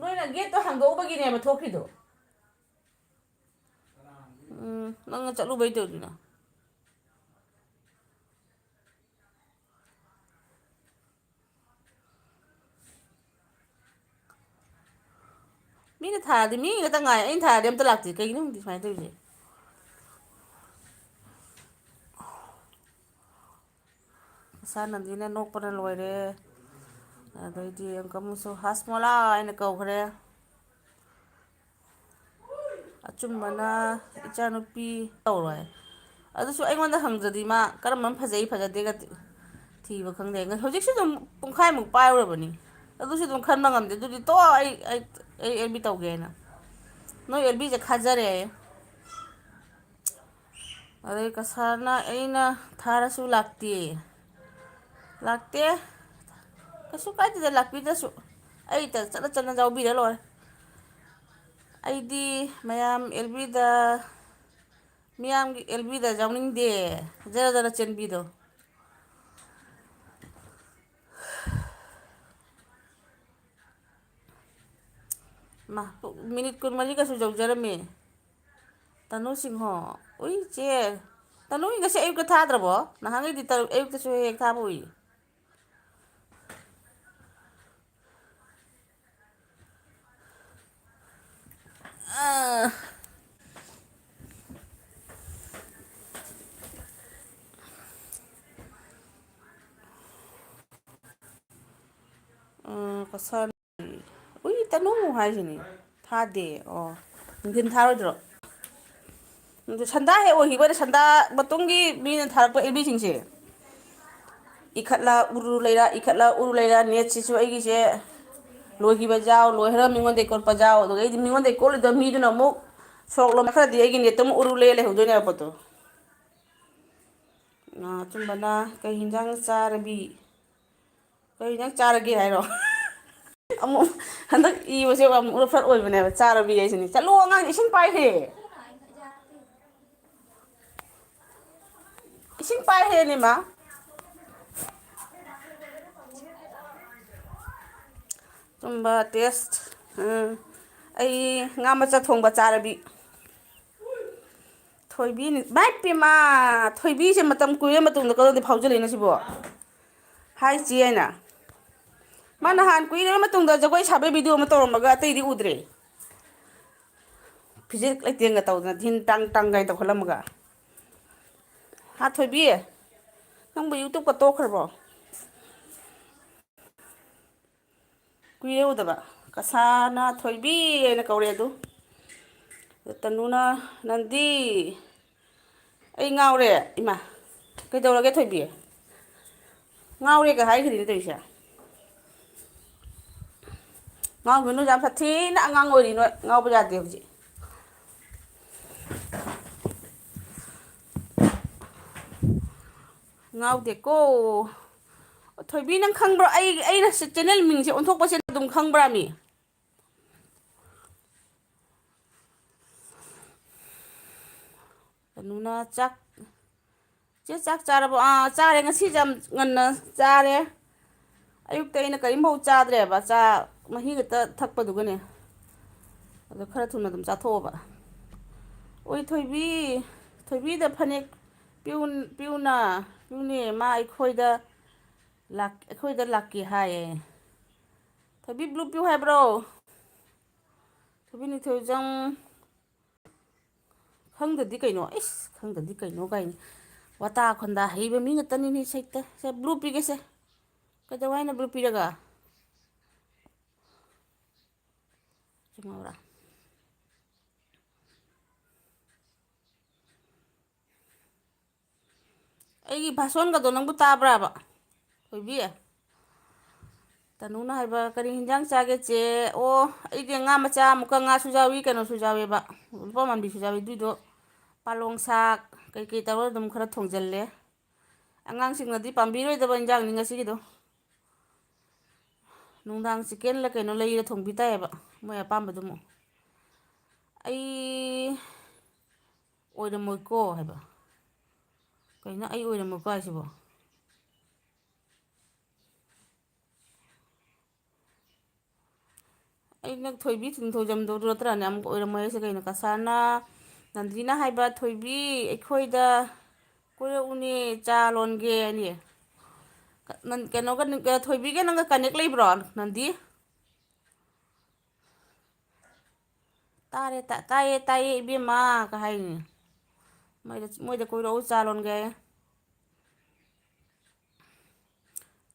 ꯅꯣꯏꯅ ꯒꯦꯠꯇꯣ ꯍꯥꯡꯗꯣꯛꯎꯕꯒꯤꯅꯦꯕ ꯊꯣꯛꯈ꯭ꯔꯤꯗꯣ꯫ ꯎꯝ, ꯅꯪꯅ ꯆꯠꯂꯨꯕꯩ ꯇꯧꯔꯤꯅ꯫ ꯃꯤꯅ ꯊꯥꯔꯗꯤ, ꯃꯤ ꯈꯛꯇ ꯉꯥꯏ, ꯑꯩꯅ ꯊꯥꯔꯗꯤ ꯑꯝꯇ ꯂꯥꯛꯇꯦ꯫ ꯀꯩꯒꯤꯅꯣ ꯈꯪꯗꯦ ꯁꯨꯃꯥꯏꯅ ꯇꯧꯔꯤꯁꯦ꯫ ꯃꯁꯥꯅꯗꯤꯅ ꯅꯣꯛꯄꯅ ꯂꯣꯏꯔꯦ꯫ ꯑꯗꯩꯗꯤ ꯑꯃꯨꯛꯀ ꯑꯃꯨꯛꯁꯨ ꯍꯥꯁꯃꯣꯂꯥ ꯍꯥꯏꯅ ꯀꯧꯈ꯭ꯔꯦ꯫ ꯑꯆꯨꯝꯕꯅ ꯏꯆꯥꯅꯨꯄꯤ ꯇꯧꯔꯣꯏ꯫ ꯑꯗꯨꯁꯨ ꯑꯩꯉꯣꯟꯗ ꯍꯪꯗ꯭ꯔꯗꯤ ꯃꯥ ꯀꯔꯝꯕꯅ ꯐꯖꯩ ꯐꯖꯗꯦꯒ ꯊꯤꯕ ꯈꯪꯗꯦ꯫ ꯍꯧꯖꯤꯛꯁꯨ ꯑꯗꯨꯝ ꯄꯨꯡꯈꯥꯏꯃꯨꯛ ꯄꯥꯏꯔꯨꯔꯕꯅꯤ꯫ ꯑꯗꯨꯁꯨ ꯑꯗꯨꯝ ꯈꯟꯕ ꯉꯝꯗꯦ꯫ ꯑꯗꯨꯗꯤ ꯇꯣ, ꯑꯩ, ꯑꯩ, ꯑꯩ ꯑꯦꯜ ꯕꯤ ꯇꯧꯒꯦ ꯍꯥꯏꯅ꯫ ꯅꯣꯏ ꯑꯦꯜ ꯕꯤꯁꯦ ꯈꯥꯖꯔꯦ꯫ ꯑꯗꯩ ꯀꯁꯥꯔꯅ ꯑꯩꯅ ꯊꯥꯔꯁꯨ ꯂꯥꯛꯇꯦ꯫ ꯂꯥꯛꯇꯦ꯫ ꯀꯩꯁꯨ ꯀꯥꯏꯗꯦꯗ, ꯂꯥꯛꯄꯤꯗ꯭ꯔꯁꯨ꯫ ꯑꯩ ꯆꯠꯅ ꯆꯠꯅ ꯌꯥꯎꯕꯤꯔ ꯂꯣꯏꯔꯦ꯫ ꯑꯩꯗꯤ ꯃꯌꯥꯝ ꯑꯦꯜ ꯕꯤꯗ, ꯃꯤꯌꯥꯝꯒꯤ ꯑꯦꯜ ꯕꯤꯗ ꯌꯥꯎꯅꯤꯡꯗꯦ꯫ ꯖꯔ ꯖꯔ ꯆꯦꯟꯕꯤꯗꯣ꯫ ꯃꯥ, ꯃꯤꯅꯤꯠ ꯀꯨꯟꯃꯔꯤꯒꯁꯨ ꯌꯧꯖꯔꯝꯃꯦ꯫ ꯇꯅꯨ ꯁꯤꯡꯍꯣ꯫ ꯎꯏ, ꯆꯦ꯫ ꯇꯅꯨꯒꯤ ꯉꯁꯤ ꯑꯌꯨꯛꯇ ꯊꯥꯗ꯭ꯔꯕꯣ? ꯅꯍꯥꯟꯈꯩꯗꯤ ꯇꯔꯨꯛ, ꯑꯌꯨꯛꯇꯁꯨ ꯍꯦꯛ ꯍꯦꯛ ꯊꯥꯕ ꯎꯏ꯫ ꯑꯥ꯫ ꯑꯥ, ꯀꯁꯥꯔ-, ꯎꯏ, ꯇꯅꯨ ꯍꯥꯏꯁꯤꯅꯤ꯫ ꯊꯥꯗꯦ꯫ ꯑꯣ, ꯅꯨꯡꯊꯤꯟ ꯊꯥꯔꯣꯏꯗ꯭ꯔꯣ? ꯑꯗꯨ ꯁꯟꯗꯥ ꯍꯦꯛ ꯑꯣꯏꯈꯤꯕ ꯑꯣꯏꯔꯦ, ꯁꯟꯗꯥ ꯃꯇꯨꯡꯒꯤ ꯃꯤꯅ ꯊꯥꯔꯛꯄ ꯑꯦꯜ ꯕꯤꯁꯤꯡꯁꯦ꯫ ꯏꯈꯠꯂ ꯎꯔꯨ ꯂꯩꯔ, ꯏꯈꯠꯂ ꯎꯔꯨ ꯂꯩꯔ, ꯅꯦꯠꯁꯤꯁꯨ ꯑꯩꯒꯤꯁꯦ ꯂꯣꯏꯈꯤꯕ ꯌꯥꯎ, ꯂꯣꯏꯈ꯭ꯔ ꯃꯤꯉꯣꯟꯗꯒꯤ ꯀꯣꯠꯄ ꯌꯥꯎ, ꯑꯗꯨꯒ ꯑꯩꯗꯤ ꯃꯤꯉꯣꯟꯗꯒꯤ ꯀꯣꯠꯂꯤꯗꯣ ꯃꯤꯗꯨꯅ ꯑꯃꯨꯛ ꯁꯣꯔꯣꯛ ꯂꯣꯝꯗ ꯈꯔꯗꯤ ꯑꯩꯒꯤ ꯅꯦꯠꯇ ꯑꯃꯨꯛ ꯎꯔꯨ ꯂꯩꯔ ꯂꯩꯍꯧꯗꯣꯏꯅꯦꯕ ꯄꯣꯠꯇꯣ꯫ ꯑꯥ, ꯑꯆꯨꯝꯕꯅ ꯀꯩ ꯍꯤꯟꯖꯥꯡ ꯆꯥꯔꯕꯤ? ꯀꯩ ꯍꯤꯟꯖꯥꯡ ꯆꯥꯔꯒꯦ ꯍꯥꯏꯔꯣ? ꯑꯃꯨꯛ ꯍꯟꯗꯛ ꯏꯕꯁꯦ ꯑꯃꯨꯛ ꯐ꯭ꯂꯠ ꯑꯣꯏꯕꯅꯦꯕ, ꯆꯥꯔꯕꯤ ꯍꯥꯏꯁꯤꯅꯤ꯫ ꯆꯠꯂꯣ, ꯑꯉꯥꯡꯁꯦ ꯏꯁꯤꯡ ꯄꯥꯏꯈ꯭ꯔꯦ꯫ ꯏꯁꯤꯡ ꯄꯥꯏꯈ꯭ꯔꯦꯅꯦ, ꯃꯥ꯫ ꯑꯆꯨꯝꯕ ꯇꯦꯁ꯫ ꯎꯝ꯫ ꯑꯩ ꯉꯥ ꯃꯆꯥ ꯊꯣꯡꯕ ꯆꯥꯔꯕꯤ꯫ ꯊꯣꯏꯕꯤꯅꯤ, ꯃꯥꯏ ꯄꯦꯝꯃ, ꯊꯣꯏꯕꯤꯁꯦ ꯃꯇꯝ ꯀꯨꯏꯔ ꯃꯇꯨꯡꯗ ꯀꯗꯣꯝꯗꯤ ꯐꯥꯎꯖꯜꯂꯛꯏꯅꯣ ꯁꯤꯕꯣ? ꯍꯥꯏ ꯆꯦ ꯍꯥꯏꯅ꯫ ꯃꯥ ꯅꯍꯥꯟ ꯀꯨꯏꯔꯕ ꯃꯇꯨꯡꯗ ꯖꯒꯣꯏ ꯁꯥꯕꯩ ꯚꯤꯗꯤꯑꯣ ꯑꯃ ꯇꯧꯔꯝꯃꯒ ꯑꯇꯩꯗꯤ ꯎꯗ꯭ꯔꯦ꯫ ꯐꯤꯖꯦꯠ ꯂꯩꯇꯦꯡꯒ ꯇꯧꯗꯅ ꯙꯤꯟ ꯇꯥꯡ ꯇꯥꯡ ꯀꯥꯏꯅ ꯇꯧꯈꯠꯂꯝꯃꯒ꯫ ꯍꯥ ꯊꯣꯏꯕꯤ, ꯅꯪꯕꯨ ꯌꯨꯇꯨꯕꯀ ꯇꯣꯛꯈ꯭ꯔꯕꯣ? ꯀꯨꯏꯔꯦ ꯎꯗꯕ꯫ ꯀꯁꯥꯅ ꯊꯣꯏꯕꯤ ꯍꯥꯏꯅ ꯀꯧꯔꯦ ꯑꯗꯨ꯫ ꯇꯅꯨꯅ ꯅꯟꯗꯤ꯫ ꯑꯩ ꯉꯥꯎꯔꯦ꯫ ꯏꯃꯥ, ꯀꯩꯗꯧꯔꯒꯦ ꯊꯣꯏꯕꯤ? ꯉꯥꯎꯔꯦꯒ ꯍꯥꯏꯈꯤꯗꯣꯏꯅꯦ ꯇꯧꯔꯤꯁꯦ꯫ ꯉꯥꯎꯒꯅꯨ, ꯌꯥꯝ ꯁꯥꯊꯤꯅ ꯑꯉꯥꯡ ꯑꯣꯏꯔꯤ ꯅꯣꯏ꯫ ꯉꯥꯎꯕ ꯌꯥꯗꯦ ꯍꯧꯖꯤꯛ꯫ ꯉꯥꯎꯗꯦꯀꯣ꯫ ꯊꯣꯏꯕꯤ, ꯅꯪ ꯈꯪꯕ꯭ꯔꯣ? ꯑꯩ, ꯑꯩꯅ ꯁꯤ ꯆꯦꯅꯦꯜ ꯃꯤꯡꯁꯦ ꯑꯣꯟꯊꯣꯛꯄꯁꯦ ꯑꯗꯨꯝ ꯈꯪꯕ꯭ꯔꯥ ꯃꯤ? ꯀꯩꯅꯣꯅ ꯆꯥꯛ, ꯆꯦ, ꯆꯥꯛ ꯆꯥꯔꯕꯣ? ꯑꯥ, ꯆꯥꯔꯦ꯫ ꯉꯁꯤꯁꯦ ꯌꯥꯝ ꯉꯟꯅ ꯆꯥꯔꯦ꯫ ꯑꯌꯨꯛꯇ ꯑꯩꯅ ꯀꯔꯤꯝꯐꯥꯎ ꯆꯥꯗ꯭ꯔꯦꯕ꯫ ꯆꯥ, ꯃꯍꯤ ꯈꯛꯇ ꯊꯛꯄꯗꯨꯒꯅꯦ꯫ ꯑꯗꯣ ꯈꯔ ꯊꯨꯅ ꯑꯗꯨꯝ ꯆꯥꯊꯣꯛꯑꯕ꯫ ꯑꯣꯏ ꯊꯣꯏꯕꯤ, ꯊꯣꯏꯕꯤꯗ ꯐꯅꯦꯛ ꯄꯤꯌꯨ-, ꯄꯤꯌꯨꯅ, ꯄꯤꯌꯨꯅꯦ꯫ ꯃꯥ ꯑꯩꯈꯣꯏꯗ ꯂꯥꯛ-, ꯑꯩꯈꯣꯏꯗ ꯂꯥꯛꯀꯦ ꯍꯥꯏꯌꯦ꯫ ꯊꯣꯏꯕꯤ ꯕ꯭ꯂꯨ ꯄꯤꯌꯨ ꯍꯥꯏꯕ꯭ꯔꯣ? ꯊꯣꯏꯕꯤ ꯅꯤꯡꯊꯣꯏꯖꯝ꯫ ꯈꯪꯗꯗꯤ ꯀꯩꯅꯣ? ꯏꯁ, ꯈꯪꯗꯗꯤ ꯀꯩꯅꯣ ꯀꯥꯏꯅ꯫ ꯋꯥꯇꯥ ꯈꯟꯗꯥ ꯍꯩꯕ ꯃꯤ ꯉꯥꯛꯇꯅꯤꯅꯦ ꯁꯩꯇ꯫ ꯁꯦ, ꯕ꯭ꯂꯨ ꯄꯤꯒꯦꯁꯦ꯫ ꯀꯩꯗꯧ ꯍꯥꯏꯅꯣ ꯕ꯭ꯂꯨ ꯄꯤꯔꯒ? ꯆꯨꯝꯃꯕ꯭ꯔꯥ? ꯑꯩꯒꯤ ꯚꯥꯁꯣꯟꯒꯗꯣ ꯅꯪꯕꯨ ꯇꯥꯕ꯭ꯔꯥꯕ? ꯊꯣꯏꯕꯤ? ꯇꯅꯨꯅ ꯍꯥꯏꯕ, "ꯀꯔꯤ ꯍꯤꯟꯖꯥꯡ ꯆꯥꯒꯦ, ꯆꯦ?" ꯑꯣ, ꯑꯩꯗꯤ ꯉꯥ ꯃꯆꯥ ꯑꯃꯨꯛꯀ, ꯉꯥꯁꯨ ꯌꯥꯎꯏ, ꯀꯩꯅꯣꯁꯨ ꯌꯥꯎꯋꯦꯕ, ꯂꯨꯄꯥ ꯃꯥꯟꯕꯤꯁꯨ ꯌꯥꯎꯏ꯫ ꯑꯗꯨꯏꯗꯣ ꯄꯥꯂꯣꯡ ꯁꯥꯛ ꯀꯩꯀꯩ ꯇꯧꯔꯒ ꯑꯗꯨꯝ ꯈꯔ ꯊꯣꯡꯖꯜꯂꯦ꯫ ꯑꯉꯥꯡꯁꯤꯡꯅꯗꯤ ꯄꯥꯝꯕꯤꯔꯣꯏꯗꯕ ꯏꯟꯖꯥꯡꯅꯤ ꯉꯁꯤꯒꯤꯗꯣ꯫ ꯅꯨꯡꯗꯥꯡ ꯆꯤꯀꯦꯟꯂ ꯀꯩꯅꯣ ꯂꯩꯔ ꯊꯣꯡꯕꯤ ꯇꯥꯏꯌꯦꯕ, ꯃꯣꯏ ꯑꯄꯥꯝꯕꯗꯨꯃꯨꯛ꯫ ꯑꯩ ꯑꯣꯏꯔꯝꯃꯣꯏꯀꯣ ꯍꯥꯏꯕ꯫ ꯀꯩꯅꯣ ꯑꯩ ꯑꯣꯏꯔꯝꯃꯣꯏꯀꯣ ꯍꯥꯏꯁꯤꯕꯣ? ꯑꯩꯅ ꯊꯣꯏꯕꯤ ꯊꯨꯝꯊꯣꯏꯖꯝꯗꯣ ꯅꯠꯇ꯭ꯔꯅꯦ? ꯑꯃꯨꯛ ꯑꯣꯏꯔꯝꯃꯣꯏ ꯍꯥꯏꯁꯦ ꯀꯩꯅꯣ? ꯀꯁꯥꯅ ꯅꯟꯗꯤꯅ ꯍꯥꯏꯕ, "ꯊꯣꯏꯕꯤ, ꯑꯩꯈꯣꯏꯗ ꯀꯣꯏꯔꯛꯎꯅꯦ, ꯆꯥ ꯂꯣꯟꯒꯦ" ꯑꯅꯤ꯫ ꯀ-, ꯅꯟ-, ꯀꯩꯅꯣꯒ, ꯊꯣꯏꯕꯤꯒ ꯅꯪꯒ connect ꯂꯩꯕ꯭ꯔꯣ, ꯅꯟꯗꯤ? "ꯇꯥꯔꯦ, ꯇꯥ-, ꯇꯥꯏꯌꯦ, ꯇꯥꯏꯌꯦ, ꯏꯕꯦꯝꯃ" ꯀ ꯍꯥꯏꯅꯤ꯫ ꯃꯣꯏꯗ, ꯃꯣꯏꯗ ꯀꯣꯏꯔꯛꯎ, ꯆꯥ ꯂꯣꯟꯒꯦ꯫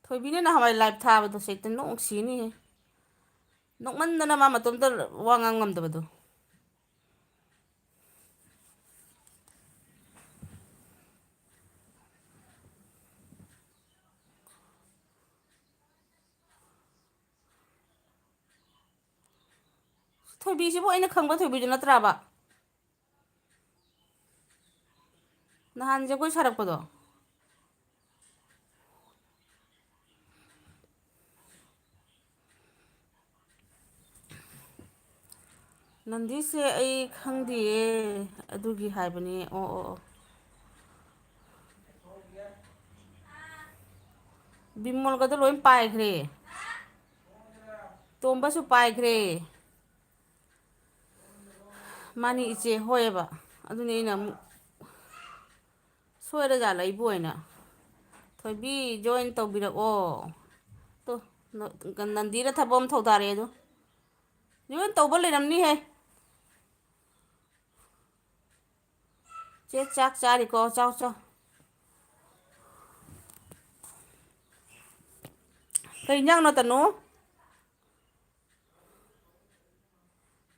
ꯊꯣꯏꯕꯤꯅ ꯅꯍꯥꯟꯋꯥꯏ live ꯊꯥꯕꯗꯣ ꯁꯦꯛꯇ ꯅꯣꯛ ꯁꯤꯅꯤꯍꯦ꯫ ꯅꯣꯛꯃꯟꯗꯅ ꯃꯥ ꯃꯇꯣꯝꯇ ꯋꯥ ꯉꯥꯡ ꯉꯝꯗꯕꯗꯣ꯫ ꯊꯣꯏꯕꯤꯁꯤꯕꯨ ꯑꯩꯅ ꯈꯪꯕ ꯊꯣꯏꯕꯤꯗꯨ ꯅꯠꯇ꯭ꯔꯕ? ꯅꯍꯥꯟ ꯖꯒꯣꯏ ꯁꯥꯔꯛꯄꯗꯣ? ꯅꯟꯗꯤꯁꯦ ꯑꯩ ꯈꯪꯗꯤꯌꯦ, ꯑꯗꯨꯒꯤ ꯍꯥꯏꯕꯅꯦ꯫ ꯑꯣ, ꯑꯣ, ꯑꯣ꯫ ꯕꯤꯃꯣꯜꯒꯗꯣ ꯂꯣꯏ ꯄꯥꯏꯈ꯭ꯔꯦ꯫ ꯇꯣꯝꯕꯁꯨ ꯄꯥꯏꯈ꯭ꯔꯦ꯫ ꯃꯥꯅꯤ ꯏꯆꯦ, ꯍꯣꯏꯑꯕ꯫ ꯑꯗꯨꯅꯤ ꯑꯩꯅ ꯑꯃꯨꯛ, ꯁꯣꯏꯔꯖꯥꯠꯂ ꯑꯩꯕꯨ ꯑꯣꯏꯅ? ꯊꯣꯏꯕꯤ, join ꯇꯧꯕꯤꯔꯛꯑꯣ꯫ ꯇꯣ, ꯅ-, ꯅꯟꯗꯤꯗ ꯊꯕꯛ ꯑꯃ ꯊꯧꯗꯥꯔꯛꯑꯦ ꯑꯗꯣ꯫ Join ꯇꯧꯕ ꯂꯩꯔꯝꯅꯤꯍꯦ꯫ ꯆꯦ ꯆꯥꯛ ꯆꯥꯔꯤꯀꯣ, ꯆꯥꯎ, ꯆꯥꯎ꯫ ꯀꯩ ꯏꯟꯖꯥꯡꯅꯣ, ꯇꯅꯨ?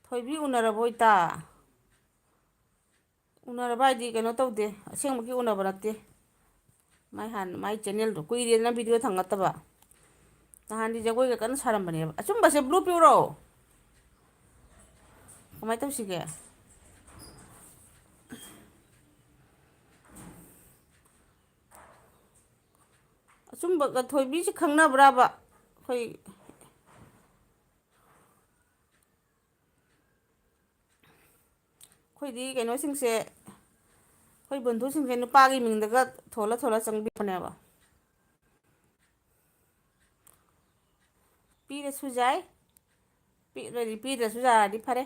ꯊꯣꯏꯕꯤ ꯎꯅꯔꯕꯣ, ꯏꯇꯥ? ꯎꯅꯔꯕ ꯍꯥꯏꯗꯤ ꯀꯩꯅꯣ ꯇꯧꯗꯦ, ꯑꯁꯦꯡꯕꯒꯤ ꯎꯅꯕ ꯅꯠꯇꯦ꯫ ꯃꯥꯏ ꯍꯥꯟ-, ꯃꯥꯏ channelꯗꯣ ꯀꯨꯏꯔꯦꯗꯅ video ꯊꯥꯡꯒꯠꯇꯕ꯫ ꯅꯍꯥꯟꯗꯤ ꯖꯒꯣꯏꯒ ꯀꯟꯅ ꯁꯥꯔꯝꯕꯅꯦꯕ꯫ ꯑꯆꯨꯝꯕꯁꯦ blue ꯄꯤꯌꯨꯔꯣ? ꯀꯃꯥꯏꯅ ꯇꯧꯁꯤꯒꯦ? ꯑꯆꯨꯝꯕꯒ ꯊꯣꯏꯕꯤꯁꯤ ꯈꯪꯅꯕ꯭ꯔꯕ? ꯑꯩꯈꯣꯏ ꯑꯩꯈꯣꯏꯗꯤ ꯀꯩꯅꯣꯁꯤꯡꯁꯦ, ꯑꯩꯈꯣꯏ ꯕꯟꯙꯨꯁꯤꯡꯁꯦ ꯅꯨꯄꯥꯒꯤ ꯃꯤꯡꯗꯒ ꯊꯣꯜꯂ ꯊꯣꯜꯂ ꯆꯪꯕꯤꯕꯅꯦꯕ꯫ ꯄꯤꯔꯁꯨ ꯌꯥꯏ, ꯄꯤꯔꯗꯤ, ꯄꯤꯗ꯭ꯔꯁꯨ ꯌꯥꯔꯗꯤ ꯐꯔꯦ꯫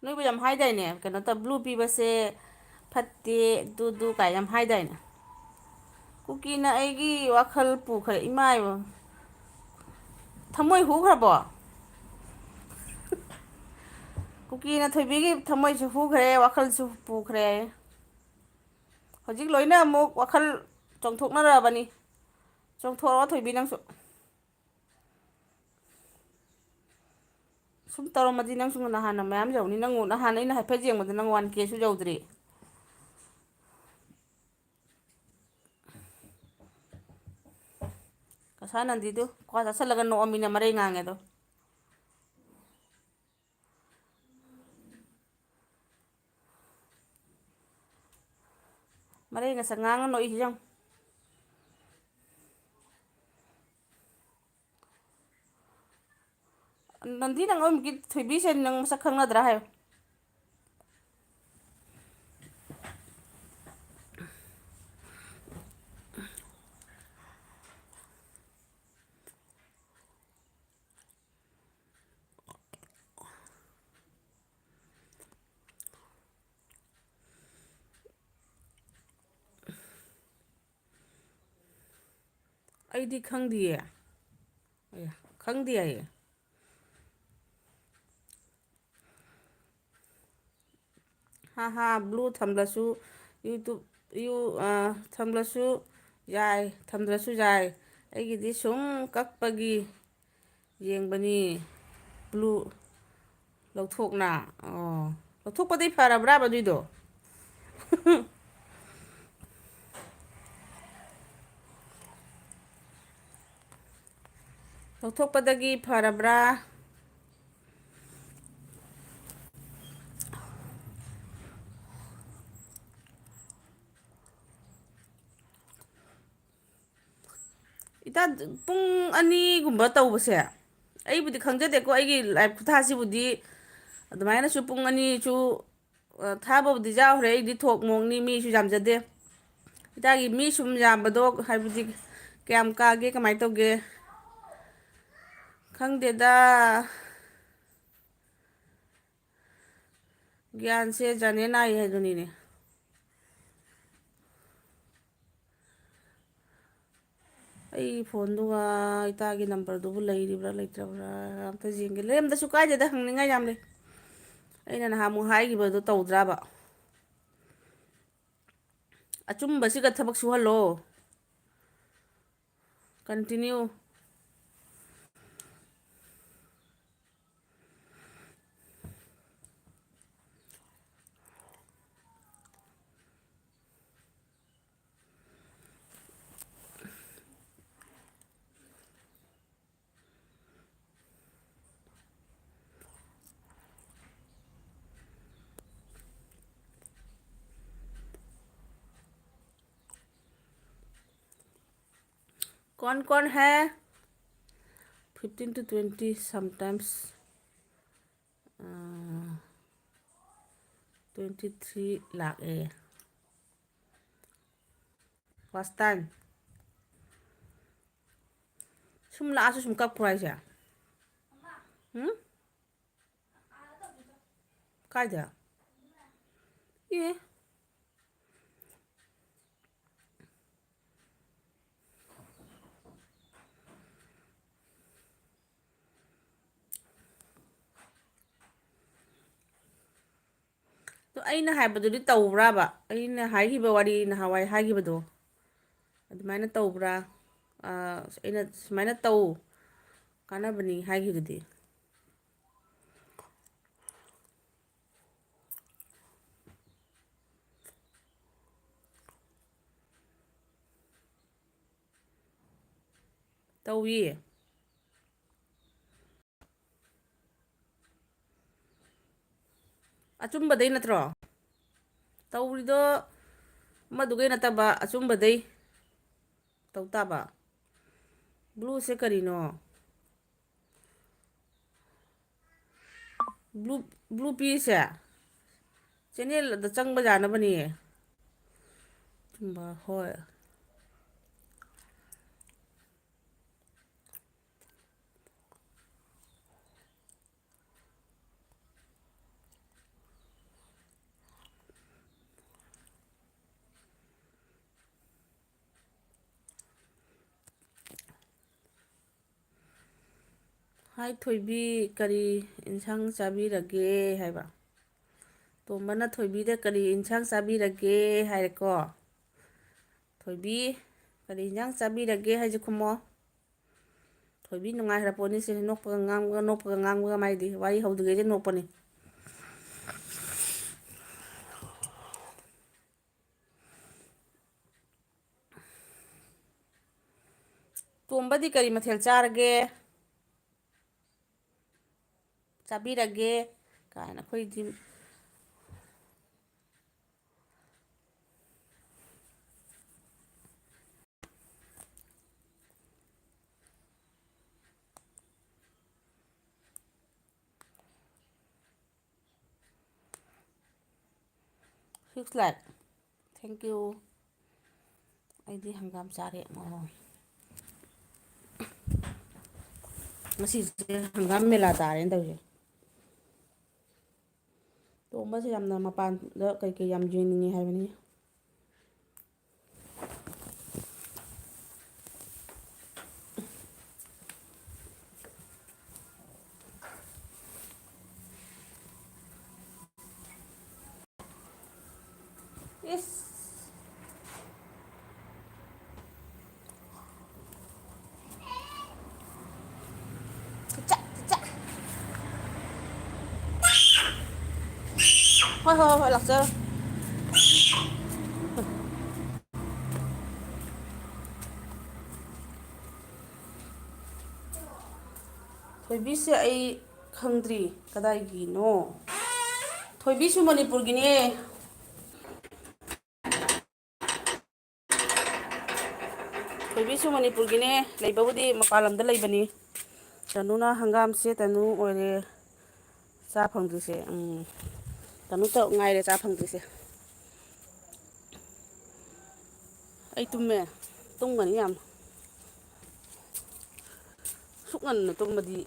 ꯅꯣꯏꯕꯨ ꯌꯥꯝ ꯍꯥꯏꯗꯥꯏꯅꯦ, ꯀꯩꯅꯣ ꯇꯧ, blue ꯄꯤꯕꯁꯦ ꯐꯠꯇꯦ, ꯑꯗꯨ, ꯑꯗꯨ ꯀꯥꯏ ꯌꯥꯝ ꯍꯥꯏꯗꯥꯏꯅꯦ? ꯀꯨꯀꯤꯅ ꯑꯩꯒꯤ ꯋꯥꯈꯜ ꯄꯨꯈ꯭ꯔꯦ, ꯏꯃꯥ ꯏꯕꯦꯝ꯫ ꯊꯃꯣꯏ ꯍꯨꯈ꯭ꯔꯕꯣ? ꯀꯨꯀꯤꯅ ꯊꯣꯏꯕꯤꯒꯤ ꯊꯃꯣꯏꯁꯨ ꯍꯨꯈ꯭ꯔꯦ, ꯋꯥꯈꯜꯁꯨ ꯄꯨꯈ꯭ꯔꯦ꯫ ꯍꯧꯖꯤꯛ ꯂꯣꯏꯅ ꯑꯃꯨꯛ ꯋꯥꯈꯜ ꯆꯣꯡꯊꯣꯛꯅꯔꯛꯑꯕꯅꯤ꯫ ꯆꯣꯡꯊꯣꯛꯑꯣ ꯊꯣꯏꯕꯤ, ꯅꯪꯁꯨ꯫ ꯁꯨꯝ ꯇꯧꯔꯝꯃꯗꯤ ꯅꯪꯁꯨ ꯅꯍꯥꯟꯅ ꯃꯌꯥꯝ ꯌꯧꯅꯤ꯫ ꯅꯪ ꯅꯍꯥꯟ ꯑꯩꯅ ꯍꯥꯏꯐꯦꯠ ꯌꯦꯡꯕꯗ ꯅꯪ one Kꯁꯨ ꯌꯧꯗ꯭ꯔꯤ꯫ ꯀꯁꯥ ꯅꯟꯗꯤꯗꯨ ꯀ꯭ꯋꯥ ꯆꯥꯁꯤꯜꯂꯒ ꯅꯣꯛꯑꯝꯃꯤꯅ ꯃꯔꯩ ꯉꯥꯡꯉꯦ ꯑꯗꯣ꯫ ꯃꯔꯩ ꯉꯁꯪ ꯉꯥꯡꯉ ꯅꯣꯛꯏꯁꯤ ꯌꯦꯡꯉꯨ꯫ ꯅꯟꯗꯤ, ꯅꯪ ꯑꯣꯏꯃꯛꯀꯤ ꯊꯣꯏꯕꯤꯁꯦ ꯅꯪ ꯃꯁꯛ ꯈꯪꯅꯗ꯭ꯔꯥ ꯍꯥꯏꯌꯨ꯫ ꯑꯩꯗꯤ ꯈꯪꯗꯤꯌꯦ꯫ ꯑꯌꯥ, ꯈꯪꯗꯦ ꯍꯥꯏꯌꯦ꯫ ꯍꯥ ꯍꯥ, blue ꯊꯝꯂꯁꯨ YouTube, ꯌꯨ-, ꯑ, ꯊꯝꯂꯁꯨ ꯌꯥꯏ, ꯊꯝꯗ꯭ꯔꯁꯨ ꯌꯥꯏ꯫ ꯑꯩꯒꯤꯗꯤ ꯁꯨꯝ ꯀꯛꯄꯒꯤ ꯌꯦꯡꯕꯅꯤ꯫ Blue ꯂꯧꯊꯣꯛꯅ꯫ ꯑꯣ, ꯂꯧꯊꯣꯛꯄꯗꯩ ꯐꯔꯕ꯭ꯔꯥꯕ ꯑꯗꯨꯏꯗꯣ? ꯂꯧꯊꯣꯛꯄꯗꯒꯤ ꯐꯔꯕ꯭ꯔꯥ? ꯏꯇꯥ, ꯄꯨꯡ ꯑꯅꯤꯒꯨꯝꯕ ꯇꯧꯕꯁꯦ, ꯑꯩꯕꯨꯗꯤ ꯈꯪꯖꯗꯦꯀꯣ, ꯑꯩꯒꯤ live ꯈꯨꯊꯥꯁꯤꯕꯨꯗꯤ ꯑꯗꯨꯃꯥꯏꯅꯁꯨ ꯄꯨꯡ ꯑꯅꯤꯁꯨ, ꯑ, ꯊꯥꯕꯕꯨꯗꯤ ꯌꯥꯎꯈ꯭ꯔꯦ꯫ ꯑꯩꯗꯤ ꯊꯣꯛ ꯃꯣꯛꯅꯤ, ꯃꯤꯁꯨ ꯌꯥꯝꯖꯗꯦ꯫ ꯏꯇꯥꯒꯤ ꯃꯤ ꯁꯨꯝ ꯌꯥꯝꯕꯗꯣ, ꯍꯥꯏꯕꯗꯤ ꯀꯌꯥꯝ ꯀꯥꯒꯦ, ꯀꯃꯥꯏꯅ ꯇꯧꯒꯦ? ꯈꯪꯗꯦꯗ꯫ ꯒ꯭ꯌꯥꯟꯁꯦ ꯖꯥꯅꯦ ꯅꯥꯏ ꯍꯥꯏꯗꯨꯅꯤꯅꯦ꯫ ꯑꯩ ꯐꯣꯟꯗꯨꯒ ꯏꯇꯥꯒꯤ ꯅꯝꯕꯔꯗꯨꯕꯨ ꯂꯩꯔꯤꯕ꯭ꯔꯥ ꯂꯩꯇ꯭ꯔꯕ꯭ꯔꯥ ꯑꯝꯇ ꯌꯦꯡꯒꯦ꯫ ꯂꯩꯔꯝꯗꯁꯨ ꯀꯥꯏꯗꯦꯗ, ꯍꯪꯅꯤꯡꯉꯥꯏ ꯌꯥꯝ ꯂꯩ꯫ ꯑꯩꯅ ꯅꯍꯥꯟꯃꯨꯛ ꯍꯥꯏꯈꯤꯕꯗꯣ ꯇꯧꯗ꯭ꯔꯕ? ꯑꯆꯨꯝꯕꯁꯤꯒ ꯊꯕꯛ ꯁꯨꯍꯜꯂꯣ꯫ Continue꯫ कौन कौन है? Fifteen to twenty sometimes, twenty three ꯂꯥꯛꯑꯦ꯫ First time꯫ ꯁꯨꯝ ꯂꯥꯛꯑꯁꯨ ꯁꯨꯝ ꯀꯛꯄ꯭ꯔꯣ ꯍꯥꯏꯁꯦ? ꯎꯝ? ꯀꯥꯏꯗ? ꯑꯦ꯫ ꯑꯗꯣ ꯑꯩꯅ ꯍꯥꯏꯕꯗꯨꯗꯤ ꯇꯧꯕ꯭ꯔꯥꯕ? ꯑꯩꯅ ꯍꯥꯏꯈꯤꯕ ꯋꯥꯔꯤ ꯅꯍꯥꯟꯋꯥꯏ ꯍꯥꯏꯈꯤꯕꯗꯣ ꯑꯗꯨꯃꯥꯏꯅ ꯇꯧꯕ꯭ꯔꯥ? ꯑꯥ, ꯑꯩꯅ ꯁꯨꯃꯥꯏꯅ ꯇꯧ, ꯀꯥꯟꯅꯕꯅꯤ ꯍꯥꯏꯈꯤꯕꯗꯨꯗꯤ꯫ ꯇꯧꯏ꯫ ꯑꯆꯨꯝꯕꯗꯩ ꯅꯠꯇ꯭ꯔꯣ? ꯇꯧꯔꯤꯗꯣ ꯑꯃꯗꯨꯒꯩ ꯅꯠꯇꯕ, ꯑꯆꯨꯝꯕꯗꯩ ꯇꯧ ꯇꯥꯕ꯫ Blueꯁꯦ ꯀꯔꯤꯅꯣ? Blue, Blue ꯄꯤꯁꯦ channelꯗ ꯆꯪꯕ ꯌꯥꯅꯕꯅꯦ꯫ ꯆꯨꯝꯕ, ꯍꯣꯏ꯫ ꯍꯥꯏ ꯊꯣꯏꯕꯤ, ꯀꯔꯤ ꯏꯟꯁꯥꯡ ꯆꯥꯕꯤꯔꯒꯦ ꯍꯥꯏꯕ꯫ ꯇꯣꯝꯕꯅ ꯊꯣꯏꯕꯤꯗ ꯀꯔꯤ ꯏꯟꯁꯥꯡ ꯆꯥꯕꯤꯔꯒꯦ ꯍꯥꯏꯔꯦꯀꯣ꯫ ꯊꯣꯏꯕꯤ, ꯀꯔꯤ ꯏꯟꯁꯥꯡ ꯆꯥꯕꯤꯔꯒꯦ ꯍꯥꯏꯁꯦ ꯈꯨꯝꯃꯣ꯫ ꯊꯣꯏꯕꯤ ꯅꯨꯡꯉꯥꯏꯈ꯭ꯔ ꯄꯣꯠꯅꯤ ꯁꯦ, ꯅꯣꯛꯄꯒ ꯉꯥꯡꯕꯒ, ꯅꯣꯛꯄꯒ ꯉꯥꯡꯕꯒ ꯃꯥꯏꯗꯤ꯫ ꯋꯥꯔꯤ ꯍꯧꯗ꯭ꯔꯤꯉꯩꯗ ꯅꯣꯛꯄꯅꯤ꯫ ꯇꯣꯝꯕꯗꯤ ꯀꯔꯤ ꯃꯊꯦꯜ ꯆꯥꯔꯒꯦ? ꯆꯥꯕꯤꯔꯒꯦ ꯀꯥꯏꯅ ꯑꯩꯈꯣꯏꯗꯤ꯫ Six lakh, thank you꯫ ꯑꯩꯗꯤ ꯍꯪꯒꯥꯝ ꯆꯥꯔꯦ꯫ ꯑꯣ, ꯉꯁꯤꯁꯦ ꯍꯪꯒꯥꯝ ꯃꯦꯂꯥ ꯇꯥꯔꯦꯅ ꯇꯧꯔꯤꯁꯦ꯫ ꯇꯣꯝꯕꯁꯦ ꯌꯥꯝꯅ ꯃꯄꯥꯟꯗ ꯀꯩꯀꯩ ꯌꯥꯝ ꯌꯦꯡꯅꯤꯡꯉꯦ ꯍꯥꯏꯕꯅꯤ꯫ ꯏꯁ꯫ ꯆꯥ, ꯆꯥ꯫ ꯍꯣꯏ, ꯍꯣꯏ, ꯍꯣꯏ, ꯂꯥꯛꯆꯔꯣ꯫ ꯊꯣꯏꯕꯤꯁꯦ ꯑꯩ ꯈꯪꯗ꯭ꯔꯤ ꯀꯗꯥꯏꯒꯤꯅꯣ꯫ ꯊꯣꯏꯕꯤꯁꯨ ꯃꯅꯤꯄꯨꯔꯒꯤꯅꯦ꯫ ꯊꯣꯏꯕꯤꯁꯨ ꯃꯅꯤꯄꯨꯔꯒꯤꯅꯦ, ꯂꯩꯕꯕꯨꯗꯤ ꯃꯄꯥꯟ ꯂꯝꯗ ꯂꯩꯕꯅꯤ꯫ ꯇꯅꯨꯅ ꯍꯪꯒꯥꯝꯁꯦ ꯇꯅꯨ ꯑꯣꯏꯔꯦ ꯆꯥ ꯐꯪꯗ꯭ꯔꯤꯁꯦ꯫ ꯎꯝ, ꯇꯅꯨꯇ ꯉꯥꯏꯔꯦ ꯆꯥ ꯐꯪꯗ꯭ꯔꯤꯁꯦ꯫ ꯑꯩ ꯇꯨꯝꯃꯦ, ꯇꯨꯝꯒꯅꯤ ꯌꯥꯝ꯫ ꯁꯨꯛ ꯉꯟꯅ ꯇꯨꯝꯕꯗꯤ꯫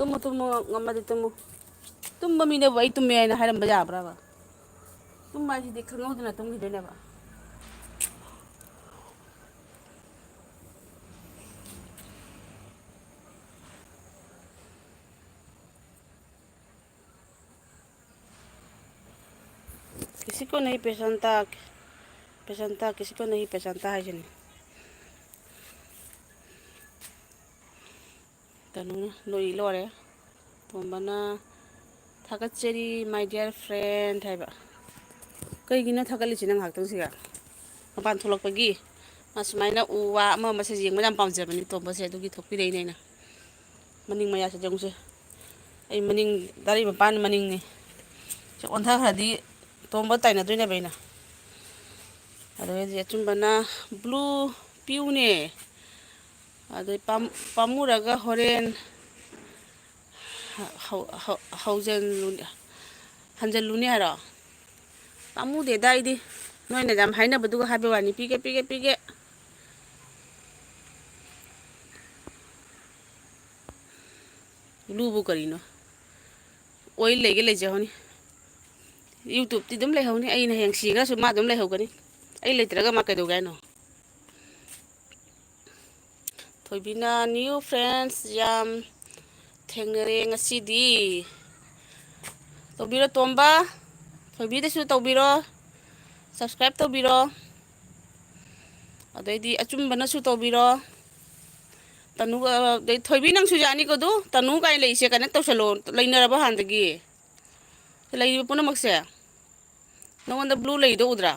ꯇꯨꯝꯃꯨ, ꯇꯨꯝꯃꯨ, ꯉꯝꯃꯗꯤ ꯇꯨꯝꯃꯨ꯫ ꯇꯨꯝꯕ ꯃꯤꯅꯕꯨ "ꯑꯩ ꯇꯨꯝꯃꯦ" ꯍꯥꯏꯅ ꯍꯥꯏꯔꯝꯕ ꯌꯥꯕ꯭ꯔꯕ? ꯇꯨꯝꯕ ꯍꯥꯏꯁꯤꯗꯤ ꯈꯪꯍꯧꯗꯅ ꯇꯨꯝꯈꯤꯗꯣꯏꯅꯦꯕ꯫ ꯀꯤꯁꯤ ꯀꯣ ꯅꯍꯤ ꯄꯦꯁꯥꯟꯇꯥ, ꯄꯦꯁꯥꯟꯇꯥ, ꯀꯤꯁꯤ ꯀꯣ ꯅꯍꯤ ꯄꯦꯁꯥꯟꯇꯥ ꯍꯥꯏꯁꯤꯅꯤ꯫ ꯇꯅꯨꯅ ꯅꯣꯛꯏ ꯂꯣꯏꯔꯦ꯫ ꯇꯣꯝꯕꯅ "ꯊꯥꯒꯠꯆꯔꯤ, my dear friend" ꯍꯥꯏꯕ꯫ ꯀꯩꯒꯤꯅꯣ ꯊꯥꯒꯠꯂꯤꯁꯤꯅ ꯉꯥꯏꯍꯥꯛꯇꯪꯁꯤꯒ? ꯃꯄꯥꯟ ꯊꯣꯛꯂꯛꯄꯒꯤ꯫ ꯃꯥ ꯁꯨꯃꯥꯏꯅ ꯎ ꯋꯥ ꯑꯃ ꯑꯃꯁꯦ ꯌꯦꯡꯕ ꯌꯥꯝ ꯄꯥꯝꯖꯕꯅꯤ ꯇꯣꯝꯕꯁꯦ, ꯑꯗꯨꯒꯤ ꯊꯣꯛꯄꯤꯔꯛꯏꯅꯦ ꯑꯩꯅ꯫ ꯃꯅꯤꯡ ꯃꯌꯥꯁꯦ ꯌꯦꯡꯉꯨꯁꯦ꯫ ꯑꯩ ꯃꯅꯤꯡ ꯗꯥꯔꯤ ꯃꯄꯥꯟ ꯃꯅꯤꯡꯅꯤ꯫ ꯁꯤ ꯑꯣꯟꯊꯈ꯭ꯔꯗꯤ ꯇꯣꯝꯕ ꯇꯥꯏꯅꯗꯣꯏꯅꯦꯕ ꯑꯩꯅ꯫ ꯑꯗꯨꯗꯩꯗꯤ ꯑꯆꯨꯝꯕꯅ blue ꯄꯤꯌꯨꯅꯦ꯫ ꯑꯗꯩ ꯄꯥꯝ-, ꯄꯥꯝꯃꯨꯔꯒ ꯍꯣꯔꯦꯟ ꯍꯧ-, ꯍꯧ-, ꯍꯧꯖꯜꯂꯨ-, ꯍꯟꯖꯜꯂꯨꯅꯤ ꯍꯥꯏꯔꯣ? ꯄꯥꯝꯃꯨꯗꯦꯗ ꯑꯩꯗꯤ꯫ ꯅꯣꯏꯅ ꯌꯥꯝ ꯍꯥꯏꯅꯕꯗꯨꯒ ꯍꯥꯏꯕ ꯋꯥꯅꯤ꯫ ꯄꯤꯒꯦ, ꯄꯤꯒꯦ, ꯄꯤꯒꯦ꯫ Blueꯕꯨ ꯀꯔꯤꯅꯣ? ꯑꯣꯏ ꯂꯩꯒꯦ ꯂꯩꯖꯍꯧꯅꯤ꯫ YouTubeꯇꯤ ꯑꯗꯨꯝ ꯂꯩꯍꯧꯅꯤ꯫ ꯑꯩꯅ ꯍꯌꯦꯡ ꯁꯤꯈ꯭ꯔꯁꯨ ꯃꯥ ꯑꯗꯨꯝ ꯂꯩꯍꯧꯒꯅꯤ꯫ ꯑꯩ ꯂꯩꯇ꯭ꯔꯒ ꯃꯥ ꯀꯩꯗꯧꯒꯦ ꯍꯥꯏꯅꯣ? ꯊꯣꯏꯕꯤꯅ "New friends ꯌꯥꯝ ꯊꯦꯡꯅꯔꯦ ꯉꯁꯤꯗꯤ"꯫ ꯇꯧꯕꯤꯔꯣ ꯇꯣꯝꯕ, ꯊꯣꯏꯕꯤꯗꯁꯨ ꯇꯧꯕꯤꯔꯣ, subscribe ꯇꯧꯕꯤꯔꯣ꯫ ꯑꯗꯩꯗꯤ ꯑꯆꯨꯝꯕꯅꯁꯨ ꯇꯧꯕꯤꯔꯣ꯫ ꯇꯅꯨ, ꯑ, ꯑꯗꯩ ꯊꯣꯏꯕꯤ ꯅꯪꯁꯨ ꯌꯥꯅꯤꯀꯣ ꯑꯗꯨ? ꯇꯅꯨ ꯀꯥꯏꯅ ꯂꯩꯁꯦ connect ꯇꯧꯁꯜꯂꯣ꯫ ꯂꯩꯅꯔꯕ ꯍꯥꯟꯅꯗꯒꯤ? ꯂꯩꯔꯤꯕ ꯄꯨꯝꯅꯃꯛꯁꯦ? ꯅꯉꯣꯟꯗ blue ꯂꯩꯗꯣ ꯎꯗ꯭ꯔꯥ?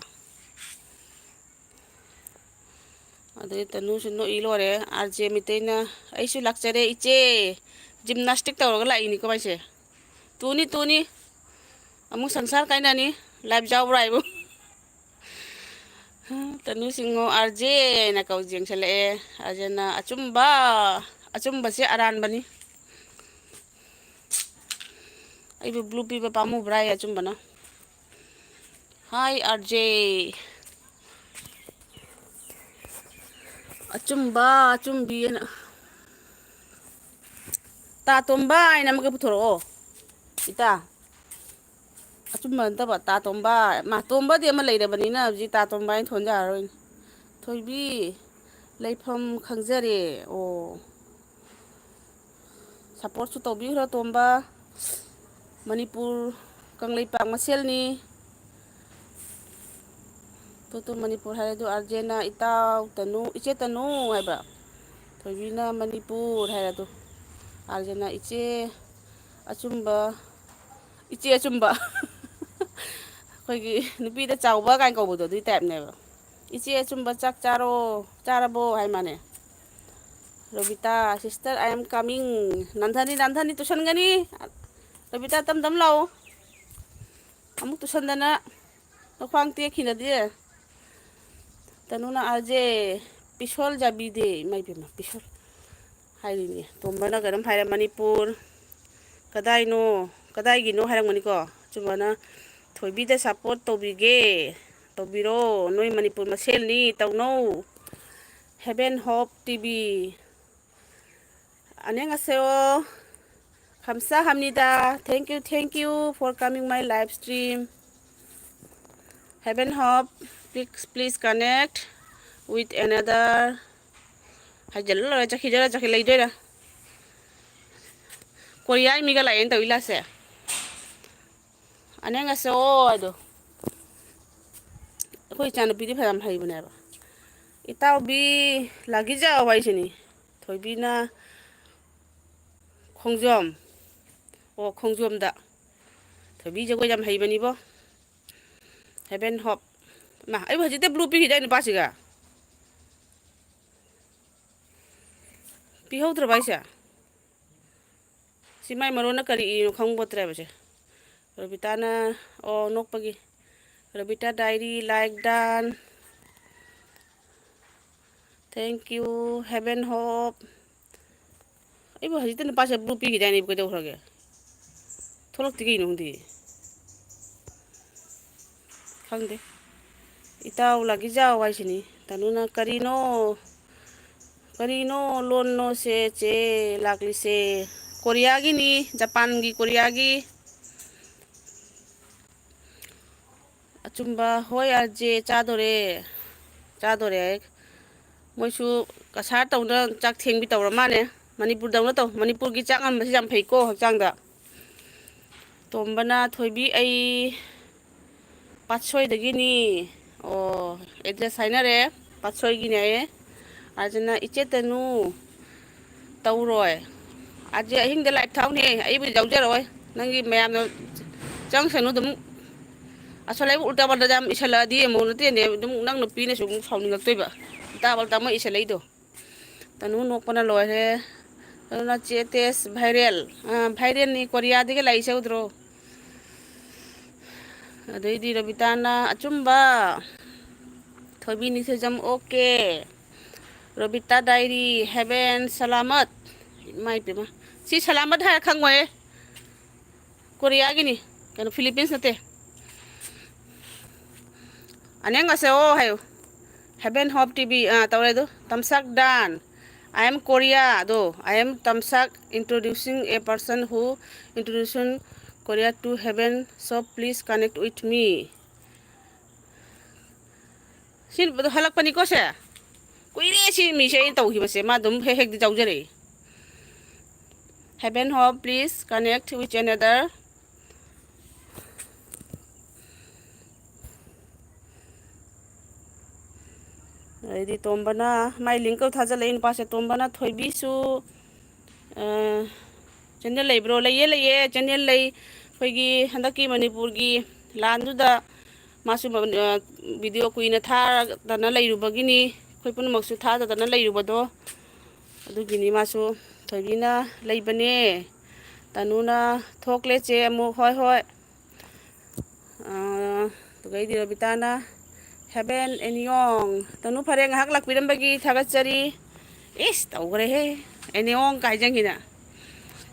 ꯑꯗꯩ ꯇꯅꯨꯁꯨ ꯅꯣꯛꯏ ꯂꯣꯏꯔꯦ꯫ RJ ꯃꯤꯇꯩꯅ "ꯑꯩꯁꯨ ꯂꯥꯛꯆꯔꯦ ꯏꯆꯦ, gymnastic ꯇꯧꯔꯒ ꯂꯥꯛꯏꯅꯤꯀꯣ ꯃꯥꯏꯁꯦ"꯫ ꯇꯨꯅꯤ, ꯇꯨꯅꯤ꯫ ꯑꯃꯨꯛ ꯁꯪꯁꯥꯔ ꯀꯥꯏꯅꯅꯤ꯫ Live ꯌꯥꯎꯕ꯭ꯔꯥ ꯍꯥꯏꯕꯨ꯫ ꯇꯅꯨ ꯁꯤꯡꯉꯣ RJ ꯍꯥꯏꯅ ꯀꯧ ꯌꯦꯡꯁꯜꯂꯛꯑꯦ꯫ RJꯅ "ꯑꯆꯨꯝꯕ, ꯑꯆꯨꯝꯕꯁꯦ ꯑꯔꯥꯟꯕꯅꯤ"꯫ ꯑꯩꯕꯨ blue ꯄꯤꯕ ꯄꯥꯝꯃꯨꯕ꯭ꯔꯥ ꯍꯥꯏꯌꯦ ꯑꯆꯨꯝꯕꯅ꯫ Hi RJ꯫ ꯑꯆꯨꯝꯕ, ꯑꯆꯨꯝꯕꯤ ꯑꯅ꯫ ꯇꯥ ꯇꯣꯝꯕ ꯍꯥꯏꯅ ꯑꯃꯒ ꯄꯨꯊꯣꯔꯛꯑꯣ꯫ ꯏꯇꯥ꯫ ꯑꯆꯨꯝꯕ ꯅꯠꯇꯕ, ꯇꯥ ꯇꯣꯝꯕ꯫ ꯃꯥ ꯇꯣꯝꯕꯗꯤ ꯑꯃ ꯂꯩꯔꯕꯅꯤꯅ ꯍꯧꯖꯤꯛ ꯇꯥ ꯇꯣꯝꯕ ꯍꯥꯏꯅ ꯊꯣꯟꯖꯔꯔꯣꯏꯅꯦ꯫ ꯊꯣꯏꯕꯤ, ꯂꯩꯐꯝ ꯈꯪꯖꯔꯦ꯫ ꯑꯣ꯫ ꯁꯞꯄꯣꯔꯠꯁꯨ ꯇꯧꯕꯤꯈ꯭ꯔꯣ ꯇꯣꯝꯕ꯫ ꯃꯅꯤꯄꯨꯔ ꯀꯪꯂꯩꯄꯥꯛ ꯃꯁꯦꯜꯅꯤ꯫ ꯇꯨ ꯇꯨ ꯃꯅꯤꯄꯨꯔ ꯍꯥꯏꯔꯦ ꯑꯗꯨ, ꯑꯥꯔꯖꯦꯅ ꯏꯇꯥꯎ ꯇꯅꯨ, ꯏꯆꯦ ꯇꯅꯨ ꯍꯥꯏꯕ꯫ ꯊꯣꯏꯕꯤꯅ ꯃꯅꯤꯄꯨꯔ ꯍꯥꯏꯔꯦ ꯑꯗꯨ꯫ ꯑꯥꯔꯖꯦꯅ ꯏꯆꯦ ꯑꯆꯨꯝꯕ, ꯏꯆꯦ ꯑꯆꯨꯝꯕ꯫ ꯑꯩꯈꯣꯏꯒꯤ ꯅꯨꯄꯤꯗ ꯆꯥꯎꯕ ꯀꯥꯏꯅ ꯀꯧꯕꯗꯣ ꯑꯗꯨꯒꯤ ꯇꯥꯏꯞꯅꯦꯕ꯫ "ꯏꯆꯦ ꯑꯆꯨꯝꯕ ꯆꯥꯛ ꯆꯥꯔꯣ, ꯆꯥꯔꯕꯣ?" ꯍꯥꯏ ꯃꯥꯅꯦ꯫ Robita, "Sister, I am coming." ꯅꯥꯟꯊꯅꯤ, ꯅꯥꯟꯊꯅꯤ, ꯇꯨꯁꯟꯒꯅꯤ꯫ Robita, ꯇꯝ ꯇꯝ ꯂꯥꯛꯑꯣ꯫ ꯑꯃꯨꯛ ꯇꯨꯁꯟꯗꯅ ꯅꯈ꯭ꯋꯥꯡ ꯇꯦꯛꯈꯤꯅꯗꯤ꯫ ꯇꯅꯨꯅ, "ꯑꯥꯔꯖꯦ, ꯄꯤꯁꯣꯜ ꯖꯥꯕꯤꯗꯦ꯫" ꯏꯃꯥ ꯏꯕꯦꯝꯃ, ꯄꯤꯁꯣꯜ ꯍꯥꯏꯔꯤꯅꯦ꯫ ꯇꯣꯝꯕꯅ ꯀꯩꯅꯣꯝ ꯍꯥꯏꯔꯦ, "ꯃꯅꯤꯄꯨꯔ ꯀꯗꯥꯏꯅꯣ, ꯀꯗꯥꯏꯒꯤꯅꯣ?" ꯍꯥꯏꯔꯝꯒꯅꯤꯀꯣ꯫ ꯑꯆꯨꯝꯕꯅ, "ꯊꯣꯏꯕꯤꯗ ꯁꯞꯄꯣꯔꯠ ꯇꯧꯕꯤꯒꯦ, ꯇꯧꯕꯤꯔꯣ, ꯅꯣꯏ ꯃꯅꯤꯄꯨꯔ ꯃꯁꯦꯜꯅꯤ, ꯇꯧꯅꯧ꯫" Heaven Hope T V. 안녕하세요꯫ 감사합니다. Thank you, thank you for coming my live stream. Heaven Hope, please, please connect with another. ꯍꯥꯏꯖꯜꯂ ꯂꯣꯏꯔꯦ, ꯆꯠꯈꯤꯗꯣꯏꯔꯥ, ꯆꯠꯈꯤ ꯂꯩꯗꯣꯏꯔꯥ? ꯀꯣꯔꯤꯌꯥꯒꯤ ꯃꯤꯒ ꯂꯥꯛꯑꯦꯅ ꯇꯧꯏ ꯂꯥꯁꯦ꯫ ꯑꯅꯦꯡ ꯑꯁꯦ ꯑꯣ ꯍꯥꯏꯗꯣ꯫ ꯑꯩꯈꯣꯏ ꯏꯆꯥꯅꯨꯄꯤꯗꯤ ꯐꯅꯌꯥꯝ ꯍꯩꯕꯅꯦꯕ꯫ ꯏꯇꯥꯎꯕꯤ ꯂꯥꯒꯤꯖꯥꯎ ꯍꯥꯏꯁꯤꯅꯤ꯫ ꯊꯣꯏꯕꯤꯅ ꯈꯣꯡꯖꯣꯝ꯫ ꯑꯣ, ꯈꯣꯡꯖꯣꯝꯗ꯫ ꯊꯣꯏꯕꯤ ꯖꯒꯣꯏ ꯌꯥꯝ ꯍꯩꯕꯅꯤꯕꯣ꯫ Heaven Hope꯫ ꯃꯥ, ꯑꯩꯕꯨ ꯍꯧꯖꯤꯛꯇ blue ꯄꯤꯈꯤꯗꯥꯏ ꯅꯨꯄꯥꯁꯤꯒ? ꯄꯤꯍꯧꯗ꯭ꯔꯕ ꯍꯥꯏꯁꯦ? ꯁꯤ ꯃꯥꯏ ꯃꯔꯣꯟꯅ ꯀꯔꯤ ꯏꯔꯤꯅꯣ ꯈꯪꯕꯣꯠꯇ꯭ꯔꯦꯕꯁꯦ꯫ ꯔꯣꯕꯤꯇꯥꯅ, ꯑꯣ, ꯅꯣꯛꯄꯒꯤ꯫ Robita diary, like done. Thank you, Heaven Hope. ꯑꯩꯕꯨ ꯍꯧꯖꯤꯛꯇ ꯅꯨꯄꯥꯁꯦ blue ꯄꯤꯈꯤꯗꯥꯏꯅꯦ, ꯑꯩꯕꯨ ꯀꯩꯗꯧꯈ꯭ꯔꯒꯦ? ꯊꯣꯛꯂꯛꯇꯦ ꯀꯩꯅꯣ ꯈꯪꯗꯦ꯫ ꯈꯪꯗꯦ꯫ ꯏꯇꯥꯎ ꯂꯥꯛꯀꯤꯖꯥꯎ ꯍꯥꯏꯁꯤꯅꯤ꯫ ꯇꯅꯨꯅ, "ꯀꯔꯤꯅꯣ? ꯀꯔꯤꯅꯣ ꯂꯣꯟꯅꯣ ꯁꯦ ꯆꯦ ꯂꯥꯛꯂꯤꯁꯦ?" ꯀꯣꯔꯤꯌꯥꯒꯤꯅꯤ, ꯖꯄꯥꯟꯒꯤ, ꯀꯣꯔꯤꯌꯥꯒꯤ꯫ ꯑꯆꯨꯝꯕ, ꯍꯣꯏ, ꯑꯥꯔ ꯖꯦ, ꯆꯥꯗꯣꯔꯦ, ꯆꯥꯗꯣꯔꯦ ꯍꯥꯏ꯫ ꯃꯣꯏꯁꯨ ꯀꯁꯥꯔ ꯇꯧꯅ ꯆꯥꯛ ꯊꯦꯡꯕꯤ ꯇꯧꯔ ꯃꯥꯜꯂꯦ꯫ ꯃꯅꯤꯄꯨꯔꯗꯧꯅ ꯇꯧ꯫ ꯃꯅꯤꯄꯨꯔꯒꯤ ꯆꯥꯛ ꯉꯟꯕꯁꯤ ꯌꯥꯝ ꯐꯩꯀꯣ ꯍꯛꯆꯥꯡꯗ꯫ ꯇꯣꯝꯕꯅ, "ꯊꯣꯏꯕꯤ, ꯑꯩ ꯄꯥꯠꯁꯣꯏꯗꯒꯤꯅꯤ"꯫ ꯑꯣ, ꯑꯦꯗ꯭ꯔꯦꯁ ꯍꯥꯏꯅꯔꯦ꯫ ꯄꯥꯠꯁꯣꯏꯒꯤꯅꯦ ꯍꯥꯏꯌꯦ꯫ ꯑꯗꯨꯅ, "ꯏꯆꯦ ꯇꯅꯨ, ꯇꯧꯔꯣꯏ꯫ ꯑꯥꯔ ꯖꯦ ꯑꯍꯤꯡꯗ ꯂꯥꯏꯞ ꯊꯥꯎꯅꯦ, ꯑꯩꯕꯨꯗꯤ ꯌꯥꯎꯖꯔꯛꯑꯣꯏ꯫ ꯅꯪꯒꯤ ꯃꯌꯥꯝꯅ ꯆꯪꯁꯅꯨ ꯑꯗꯨꯝ꯫ ꯑꯁꯣꯜ ꯑꯩꯕꯨ ꯎꯜꯇꯥ ꯄꯜꯇꯥ ꯌꯥꯝ ꯏꯁꯜꯂꯛꯑꯗꯤ ꯑꯃꯨꯛ ꯅꯠꯇꯦꯅꯦ, ꯑꯗꯨꯝ ꯅꯪ ꯅꯨꯄꯤꯅꯁꯨ ꯑꯃꯨꯛ ꯁꯥꯎꯅꯤꯡꯉꯛꯇꯣꯏꯕ꯫ ꯎꯜꯇꯥ ꯄꯜꯇꯥ ꯃꯣꯏ ꯏꯁꯜꯂꯛꯏꯗꯣ"꯫ ꯇꯅꯨ ꯅꯣꯛꯄꯅ ꯂꯣꯏꯔꯦ꯫ ꯑꯗꯨꯅ ꯆꯦ ꯇꯦꯁ ꯚꯥꯏꯔꯦꯜ꯫ ꯑꯥ, ꯚꯥꯏꯔꯦꯜꯅꯤ, ꯀꯣꯔꯤꯌꯥꯗꯒꯤ ꯂꯥꯛꯏꯁꯦ ꯎꯗ꯭ꯔꯣ? ꯑꯗꯩꯗꯤ ꯔꯕꯤꯇꯥꯅ, "ꯑꯆꯨꯝꯕ, ꯊꯣꯏꯕꯤ ꯅꯤꯡꯊꯤꯖꯝ ꯑꯣꯀꯦ, ꯔꯣꯕꯤꯇꯥ ꯗꯥꯏꯔꯤ, ꯍꯦꯕꯦꯟ ꯁꯂꯥꯃꯠ"꯫ ꯏꯃꯥ ꯏꯄꯦꯝꯃ꯫ ꯁꯤ ꯁꯂꯥꯃꯠ ꯍꯥꯏꯔ ꯈꯪꯉꯣꯏꯌꯦ꯫ ꯀꯣꯔꯤꯌꯥꯒꯤꯅꯤ, ꯀꯩꯅꯣ, ꯐꯤꯂꯤꯄꯤꯟꯁ ꯅꯠꯇꯦ꯫ ꯑꯅꯦꯡ ꯑꯁꯦ ꯑꯣ ꯍꯥꯏꯌꯨ꯫ ꯍꯦꯕꯦꯟ ꯍꯣꯞ ꯇꯤ ꯚꯤ, ꯑꯥ, ꯇꯧꯔꯦ ꯑꯗꯨ꯫ ꯇꯝꯁꯥꯛ ꯗꯥꯟ꯫ "I am Korea" ꯑꯗꯣ, "I am Tamsak introducing a person who introducing Korea to Heaven, so please connect with me"꯫ ꯁꯤ ꯅꯨꯄꯥꯗꯣ ꯍꯜꯂꯛꯄꯅꯤꯀꯣ ꯁꯦ꯫ ꯀꯨꯏꯔꯦ ꯁꯤ ꯃꯤꯁꯦ ꯑꯩꯅ ꯇꯧꯈꯤꯕꯁꯦ꯫ ꯃꯥ ꯑꯗꯨꯝ ꯍꯦꯛ ꯍꯦꯛꯇꯤ ꯌꯥꯎꯖꯔꯛꯏ꯫ "Heaven Hope, please connect with another." ꯑꯗꯩꯗꯤ ꯇꯣꯝꯕꯅ ꯃꯥꯏ ꯂꯤꯡꯀ ꯊꯥꯖꯤꯜꯂꯛꯏ ꯅꯨꯄꯥꯁꯦ꯫ ꯇꯣꯝꯕꯅ, "ꯊꯣꯏꯕꯤꯁꯨ, ꯑ, ꯆꯦꯅꯦꯜ ꯂꯩꯕ꯭ꯔꯣ?" "ꯂꯩꯌꯦ, ꯂꯩꯌꯦ, ꯆꯦꯅꯦꯜ ꯂꯩ꯫ ꯑꯩꯈꯣꯏꯒꯤ ꯍꯟꯗꯛꯀꯤ ꯃꯅꯤꯄꯨꯔꯒꯤ ꯂꯥꯟꯗꯨꯗ ꯃꯥꯁꯨ, ꯑ, ꯚꯤꯗꯤꯑꯣ ꯀꯨꯏꯅ ꯊꯥꯗꯅ ꯂꯩꯔꯨꯕꯒꯤꯅꯤ, ꯑꯩꯈꯣꯏ ꯄꯨꯝꯅꯃꯛꯁꯨ ꯊꯥꯗꯗꯅ ꯂꯩꯔꯨꯕꯗꯣ꯫ ꯑꯗꯨꯒꯤꯅꯤ ꯃꯥꯁꯨ꯫ ꯊꯣꯏꯕꯤꯅ, "ꯂꯩꯕꯅꯦ"꯫ ꯇꯅꯨꯅ, "ꯊꯣꯛꯂꯦ ꯆꯦ ꯑꯃꯨꯛ"꯫ "ꯍꯣꯏ, ꯍꯣꯏ"꯫ ꯑꯥ, ꯑꯗꯨꯒꯩꯗꯤ ꯔꯣꯕꯤꯇꯥꯅ, "ꯍꯦꯕꯦꯟ ꯑꯦꯟ ꯌꯣꯡ"꯫ ꯇꯅꯨ, ꯐꯔꯦ, ꯉꯥꯏꯍꯥꯛ ꯂꯥꯛꯄꯤꯔꯝꯕꯒꯤ ꯊꯥꯒꯠꯆꯔꯤ꯫ ꯏꯁ, ꯇꯧꯈ꯭ꯔꯦꯍꯦ꯫ ꯑꯦꯅꯦꯑꯣꯡ ꯀꯥꯏ ꯆꯪꯈꯤꯅ꯫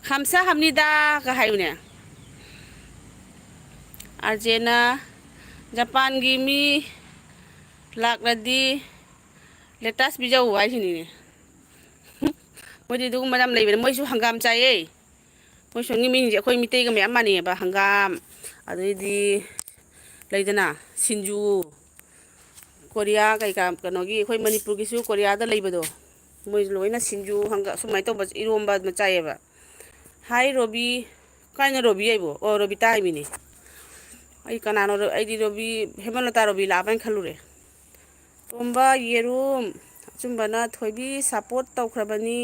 "ꯈꯝꯁꯥ ꯍꯥꯝꯅꯤꯗꯥ" ꯀ ꯍꯥꯏꯌꯨꯅꯦ꯫ ꯑꯥꯔ ꯖꯦꯅ, "ꯖꯄꯥꯟꯒꯤ ꯃꯤ ꯂꯥꯛꯂꯗꯤ ꯂꯦꯇꯥꯁ ꯄꯤꯖꯧ" ꯍꯥꯏꯁꯤꯅꯤꯅꯦ꯫ ꯃꯣꯏꯗꯤ ꯑꯗꯨꯒꯨꯝꯕ ꯌꯥꯝ ꯂꯩꯕꯅꯦ꯫ ꯃꯣꯏꯁꯨ ꯍꯪꯒꯥꯝ ꯆꯥꯏꯌꯦ꯫ ꯃꯣꯏ ꯁꯣꯝꯒꯤ ꯃꯤꯁꯤꯡꯁꯦ ꯑꯩꯈꯣꯏ ꯃꯤꯇꯩꯒ ꯃꯌꯥꯝ ꯃꯥꯟꯅꯩꯌꯦꯕ꯫ ꯍꯪꯒꯥꯝ, ꯑꯗꯩꯗꯤ ꯂꯩꯗꯅ, ꯁꯤꯡꯖꯨ, ꯀꯣꯔꯤꯌꯥ ꯀꯩꯀꯥ, ꯀꯩꯅꯣꯒꯤ, ꯑꯩꯈꯣꯏ ꯃꯅꯤꯄꯨꯔꯒꯤꯁꯨ ꯀꯣꯔꯤꯌꯥꯗ ꯂꯩꯕꯗꯣ, ꯃꯣꯏꯁꯨ ꯂꯣꯏꯅ ꯁꯤꯡꯖꯨ, ꯍꯪꯒꯥꯝ, ꯁꯨꯃꯥꯏꯅ ꯇꯧꯕ, ꯏꯔꯣꯝꯕ ꯑꯗꯨꯝ ꯆꯥꯏꯌꯦꯕ꯫ ꯍꯥꯏ ꯔꯣꯕꯤ꯫ ꯀꯥꯏꯅ ꯔꯣꯕꯤ ꯍꯥꯏꯕꯣ? ꯑꯣ, ꯔꯣꯕꯤꯇꯥ ꯍꯥꯏꯕꯅꯤ꯫ ꯑꯩ ꯀꯅꯥꯅꯣ ꯔꯣ-, ꯑꯩꯗꯤ ꯔꯣꯕꯤ, ꯍꯦꯃꯂꯇꯥ ꯔꯣꯕꯤ ꯂꯥꯛꯑꯕ ꯍꯥꯏꯅ ꯈꯜꯂꯨꯔꯦ꯫ ꯇꯣꯝꯕ ꯌꯦꯔꯨꯝ꯫ ꯑꯆꯨꯝꯕꯅ ꯊꯣꯏꯕꯤ ꯁꯞꯄꯣꯔꯠ ꯇꯧꯈ꯭ꯔꯕꯅꯤ꯫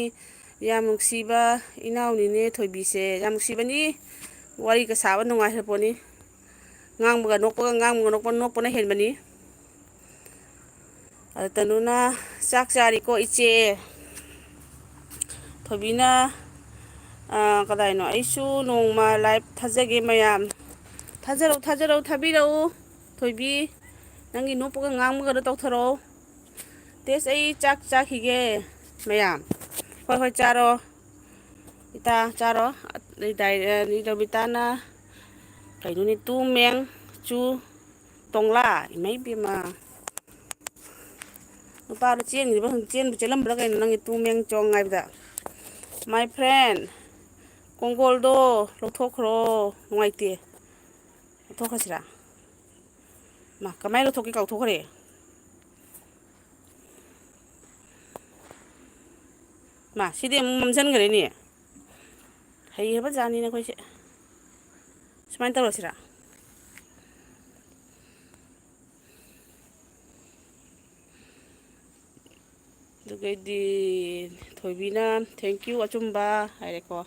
ꯌꯥꯝ ꯅꯨꯡꯁꯤꯕ ꯏꯅꯥꯎꯅꯤꯅꯦ ꯊꯣꯏꯕꯤꯁꯦ꯫ ꯌꯥꯝ ꯅꯨꯡꯁꯤꯕꯅꯤ꯫ ꯋꯥꯔꯤꯒ ꯁꯥꯕ ꯅꯨꯡꯉꯥꯏꯈ꯭ꯔ ꯄꯣꯠꯅꯤ꯫ ꯉꯥꯡꯕꯒ ꯅꯣꯛꯄꯒ, ꯉꯥꯡꯕꯒ ꯅꯣꯛꯄ, ꯅꯣꯛꯄꯅ ꯍꯦꯟꯕꯅꯤ꯫ ꯑꯗ ꯇꯅꯨꯅ ꯆꯥꯛ ꯆꯥꯔꯤꯀꯣ ꯏꯆꯦ꯫ ꯊꯣꯏꯕꯤꯅ, ꯑ, ꯀꯗꯥꯏꯅꯣ? ꯑꯩꯁꯨ ꯅꯣꯡꯃ ꯂꯥꯏꯚ ꯊꯥꯖꯒꯦ ꯃꯌꯥꯝ꯫ ꯊꯥꯖꯔꯛꯎ, ꯊꯥꯖꯔꯛꯎ, ꯊꯥꯕꯤꯔꯛꯎ꯫ ꯊꯣꯏꯕꯤ, ꯅꯪꯒꯤ ꯅꯣꯛꯄꯒ ꯉꯥꯡꯕꯒꯗꯣ ꯇꯧꯊꯔꯛꯑꯣ꯫ ꯇꯦꯁ, ꯑꯩ ꯆꯥꯛ ꯆꯥꯈꯤꯒꯦ ꯃꯌꯥꯝ꯫ ꯍꯣꯏ, ꯍꯣꯏ, ꯆꯥꯔꯣ꯫ ꯏꯇꯥ, ꯆꯥꯔꯣ꯫ ꯑꯗꯩ ꯗꯥꯏ-, ꯑ, ꯔꯕꯤꯇꯥꯅ ꯀꯩꯅꯣꯅꯦ, ꯇꯨ ꯃꯦꯡ ꯆꯨ ꯇꯣꯡꯂꯥ꯫ ꯏꯃꯩ ꯄꯦꯝꯃ꯫ ꯅꯨꯄꯥꯗꯣ ꯆꯦꯟꯈꯤꯕ ꯈꯪꯗꯦ, ꯆꯦꯟꯕꯨ ꯆꯦꯜꯂꯝꯕ꯭ꯔꯥ ꯀꯩꯅꯣ, ꯅꯪꯒꯤ ꯇꯨ ꯃꯦꯡ ꯆꯣꯡ ꯍꯥꯏꯕꯗ꯫ My friend, ꯀꯣꯡꯒꯣꯜꯗꯣ ꯂꯧꯊꯣꯛꯈ꯭ꯔꯣ꯫ ꯅꯨꯡꯉꯥꯏꯇꯦ꯫ ꯂꯧꯊꯣꯛꯈ꯭ꯔꯁꯤꯔꯥ? ꯃꯥ, ꯀꯃꯥꯏꯅ ꯂꯧꯊꯣꯛꯀꯦ ꯀꯥꯎꯊꯣꯛꯈ꯭ꯔꯦ꯫ ꯃꯥ, ꯁꯤꯗꯤ ꯑꯃꯨꯛ ꯃꯝꯁꯤꯟꯈ꯭ꯔꯦꯅꯦ꯫ ꯍꯩꯈ꯭ꯔꯕ ꯖꯥꯠꯅꯤꯅꯦ ꯑꯩꯈꯣꯏꯁꯦ꯫ ꯁꯨꯃꯥꯏꯅ ꯇꯧꯔꯁꯤꯔꯥ? ꯑꯗꯨꯒꯩꯗꯤ ꯊꯣꯏꯕꯤꯅ "Thank you ꯑꯆꯨꯝꯕ" ꯍꯥꯏꯔꯦꯀꯣ꯫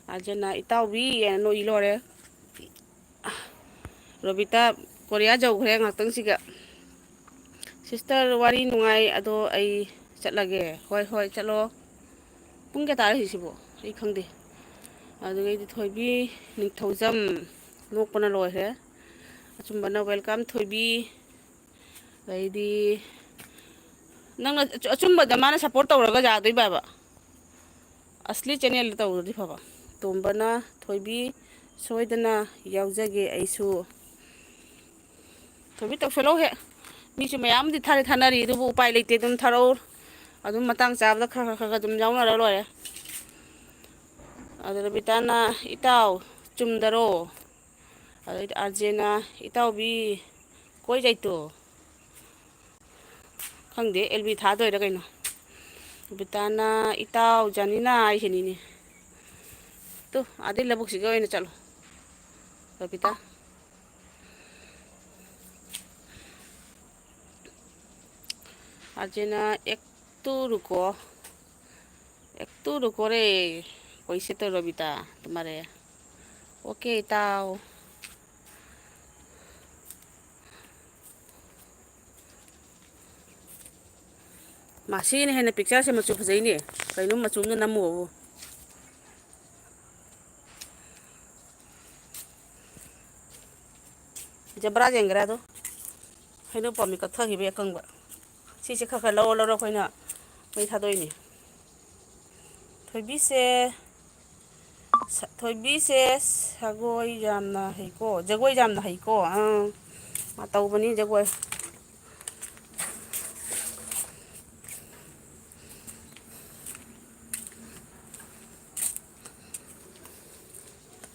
ꯑꯥꯔꯖꯅ "ꯏꯇꯥꯎꯕꯤ" ꯍꯥꯏꯅ ꯅꯣꯛꯏ ꯂꯣꯏꯔꯦ꯫ ꯔꯣꯕꯤꯇꯥ ꯀꯣꯔꯤꯌꯥ ꯌꯧꯈ꯭ꯔꯦ ꯉꯥꯛꯇꯪꯁꯤꯒ꯫ "Sister, ꯋꯥꯔꯤ ꯅꯨꯡꯉꯥꯏ, ꯑꯗꯣ ꯑꯩ ꯆꯠꯂꯒꯦ"꯫ "ꯍꯣꯏ, ꯍꯣꯏ, ꯆꯠꯂꯣ"꯫ ꯄꯨꯡ ꯀꯌꯥ ꯇꯥꯔꯦ ꯍꯧꯖꯤꯛꯁꯤꯕꯣ? ꯑꯩ ꯈꯪꯗꯦ꯫ ꯑꯗꯨꯒꯩꯗꯤ ꯊꯣꯏꯕꯤ, ꯅꯤꯡꯊꯧꯖꯝ ꯅꯣꯛꯄꯅ ꯂꯣꯏꯈ꯭ꯔꯦ꯫ ꯑꯆꯨꯝꯕꯅ "Welcome ꯊꯣꯏꯕꯤ"꯫ ꯑꯗꯩꯗꯤ ꯅꯪꯅ ꯑꯆꯨ-, ꯑꯆꯨꯝꯕꯗ ꯃꯥꯅ ꯁꯞꯄꯣꯔꯠ ꯇꯧꯔꯒ ꯌꯥꯗꯣꯏꯕꯕ? ꯑꯁꯂꯤ ꯆꯦꯅꯦꯜꯗ ꯇꯧꯔꯗꯤ ꯐꯕ꯫ ꯇꯣꯝꯕꯅ "ꯊꯣꯏꯕꯤ, ꯁꯣꯏꯗꯅ ꯌꯥꯎꯖꯒꯦ ꯑꯩꯁꯨ"꯫ ꯊꯣꯏꯕꯤ, ꯇꯧꯁꯜꯂꯧ ꯍꯦꯛ꯫ ꯃꯤꯁꯨ ꯃꯌꯥꯝꯗꯤ ꯊꯥꯔꯦ, ꯊꯥꯅꯔꯤ, ꯑꯗꯨꯕꯨ ꯎꯄꯥꯏ ꯂꯩꯇꯦ, ꯑꯗꯨꯝ ꯊꯥꯔꯛꯎ꯫ ꯑꯗꯨꯝ ꯃꯇꯥꯡ ꯆꯥꯕꯗ ꯈꯔ ꯈꯔ ꯈꯔ ꯈꯔ ꯑꯗꯨꯝ ꯌꯥꯎꯅꯔ ꯂꯣꯏꯔꯦ꯫ ꯑꯗꯨ ꯔꯕꯤꯇꯥꯅ, "ꯏꯇꯥꯎ, ꯆꯨꯝꯗꯔꯣ?" ꯑꯗꯩꯗꯤ ꯑꯥꯔꯖꯦꯅ, "ꯏꯇꯥꯎꯕꯤ, ꯀꯣꯏ ꯖꯩꯇꯣ?" ꯈꯪꯗꯦ, ꯑꯦꯜ ꯕꯤ ꯊꯥꯗꯣꯏꯔꯥ ꯀꯩꯅꯣ꯫ ꯔꯕꯤꯇꯥꯅ, "ꯏꯇꯥꯎ ꯖꯥꯅꯤꯅ" ꯍꯥꯏꯁꯤꯅꯤꯅꯦ꯫ ꯇꯨ, ꯑꯥꯗꯩ ꯂꯧꯕꯨꯛꯁꯤꯒ ꯑꯣꯏꯅ ꯆꯠꯂꯣ, ꯔꯕꯤꯇꯥ꯫ ꯑꯥꯔꯖꯦꯅ, "ꯑꯦꯛ ꯇꯨ ꯔꯨꯀꯣ, ꯑꯦꯛ ꯇꯨ ꯔꯨꯀꯣ ꯔꯦ, ꯀꯣꯏꯁꯦ ꯇꯣ ꯔꯣꯕꯤꯇꯥ ꯇꯨꯃꯥꯔꯦ"꯫ ꯑꯣꯀꯦ, ꯏꯇꯥꯎ꯫ ꯃꯥ, ꯁꯤꯅ ꯍꯦꯟꯅ ꯄꯤꯛꯆꯔꯁꯦ ꯃꯆꯨ ꯐꯖꯩꯅꯦ꯫ ꯀꯩꯅꯣ ꯃꯆꯨ ꯑꯃꯗ ꯅꯝꯃꯣꯕꯨ꯫ ꯖꯕ꯭ꯔꯥ ꯌꯦꯡꯒꯦꯔꯥ ꯑꯗꯣ? ꯍꯩꯅꯧ ꯄꯥꯝꯕꯤ ꯀꯛꯊꯈꯤꯕ ꯑꯀꯪꯕ꯫ ꯁꯤꯁꯦ ꯈꯔ ꯈꯔ ꯂꯧꯔ ꯂꯧꯔ ꯑꯩꯈꯣꯏꯅ ꯃꯩ ꯊꯥꯗꯣꯛꯏꯅꯦ꯫ ꯊꯣꯏꯕꯤꯁꯦ, ꯁ-, ꯊꯣꯏꯕꯤꯁꯦ ꯁꯒꯣꯏ ꯌꯥꯝꯅ ꯍꯩꯀꯣ, ꯖꯒꯣꯏ ꯌꯥꯝꯅ ꯍꯩꯀꯣ꯫ ꯑꯥ, ꯃꯥ ꯇꯧꯕꯅꯤ ꯖꯒꯣꯏ꯫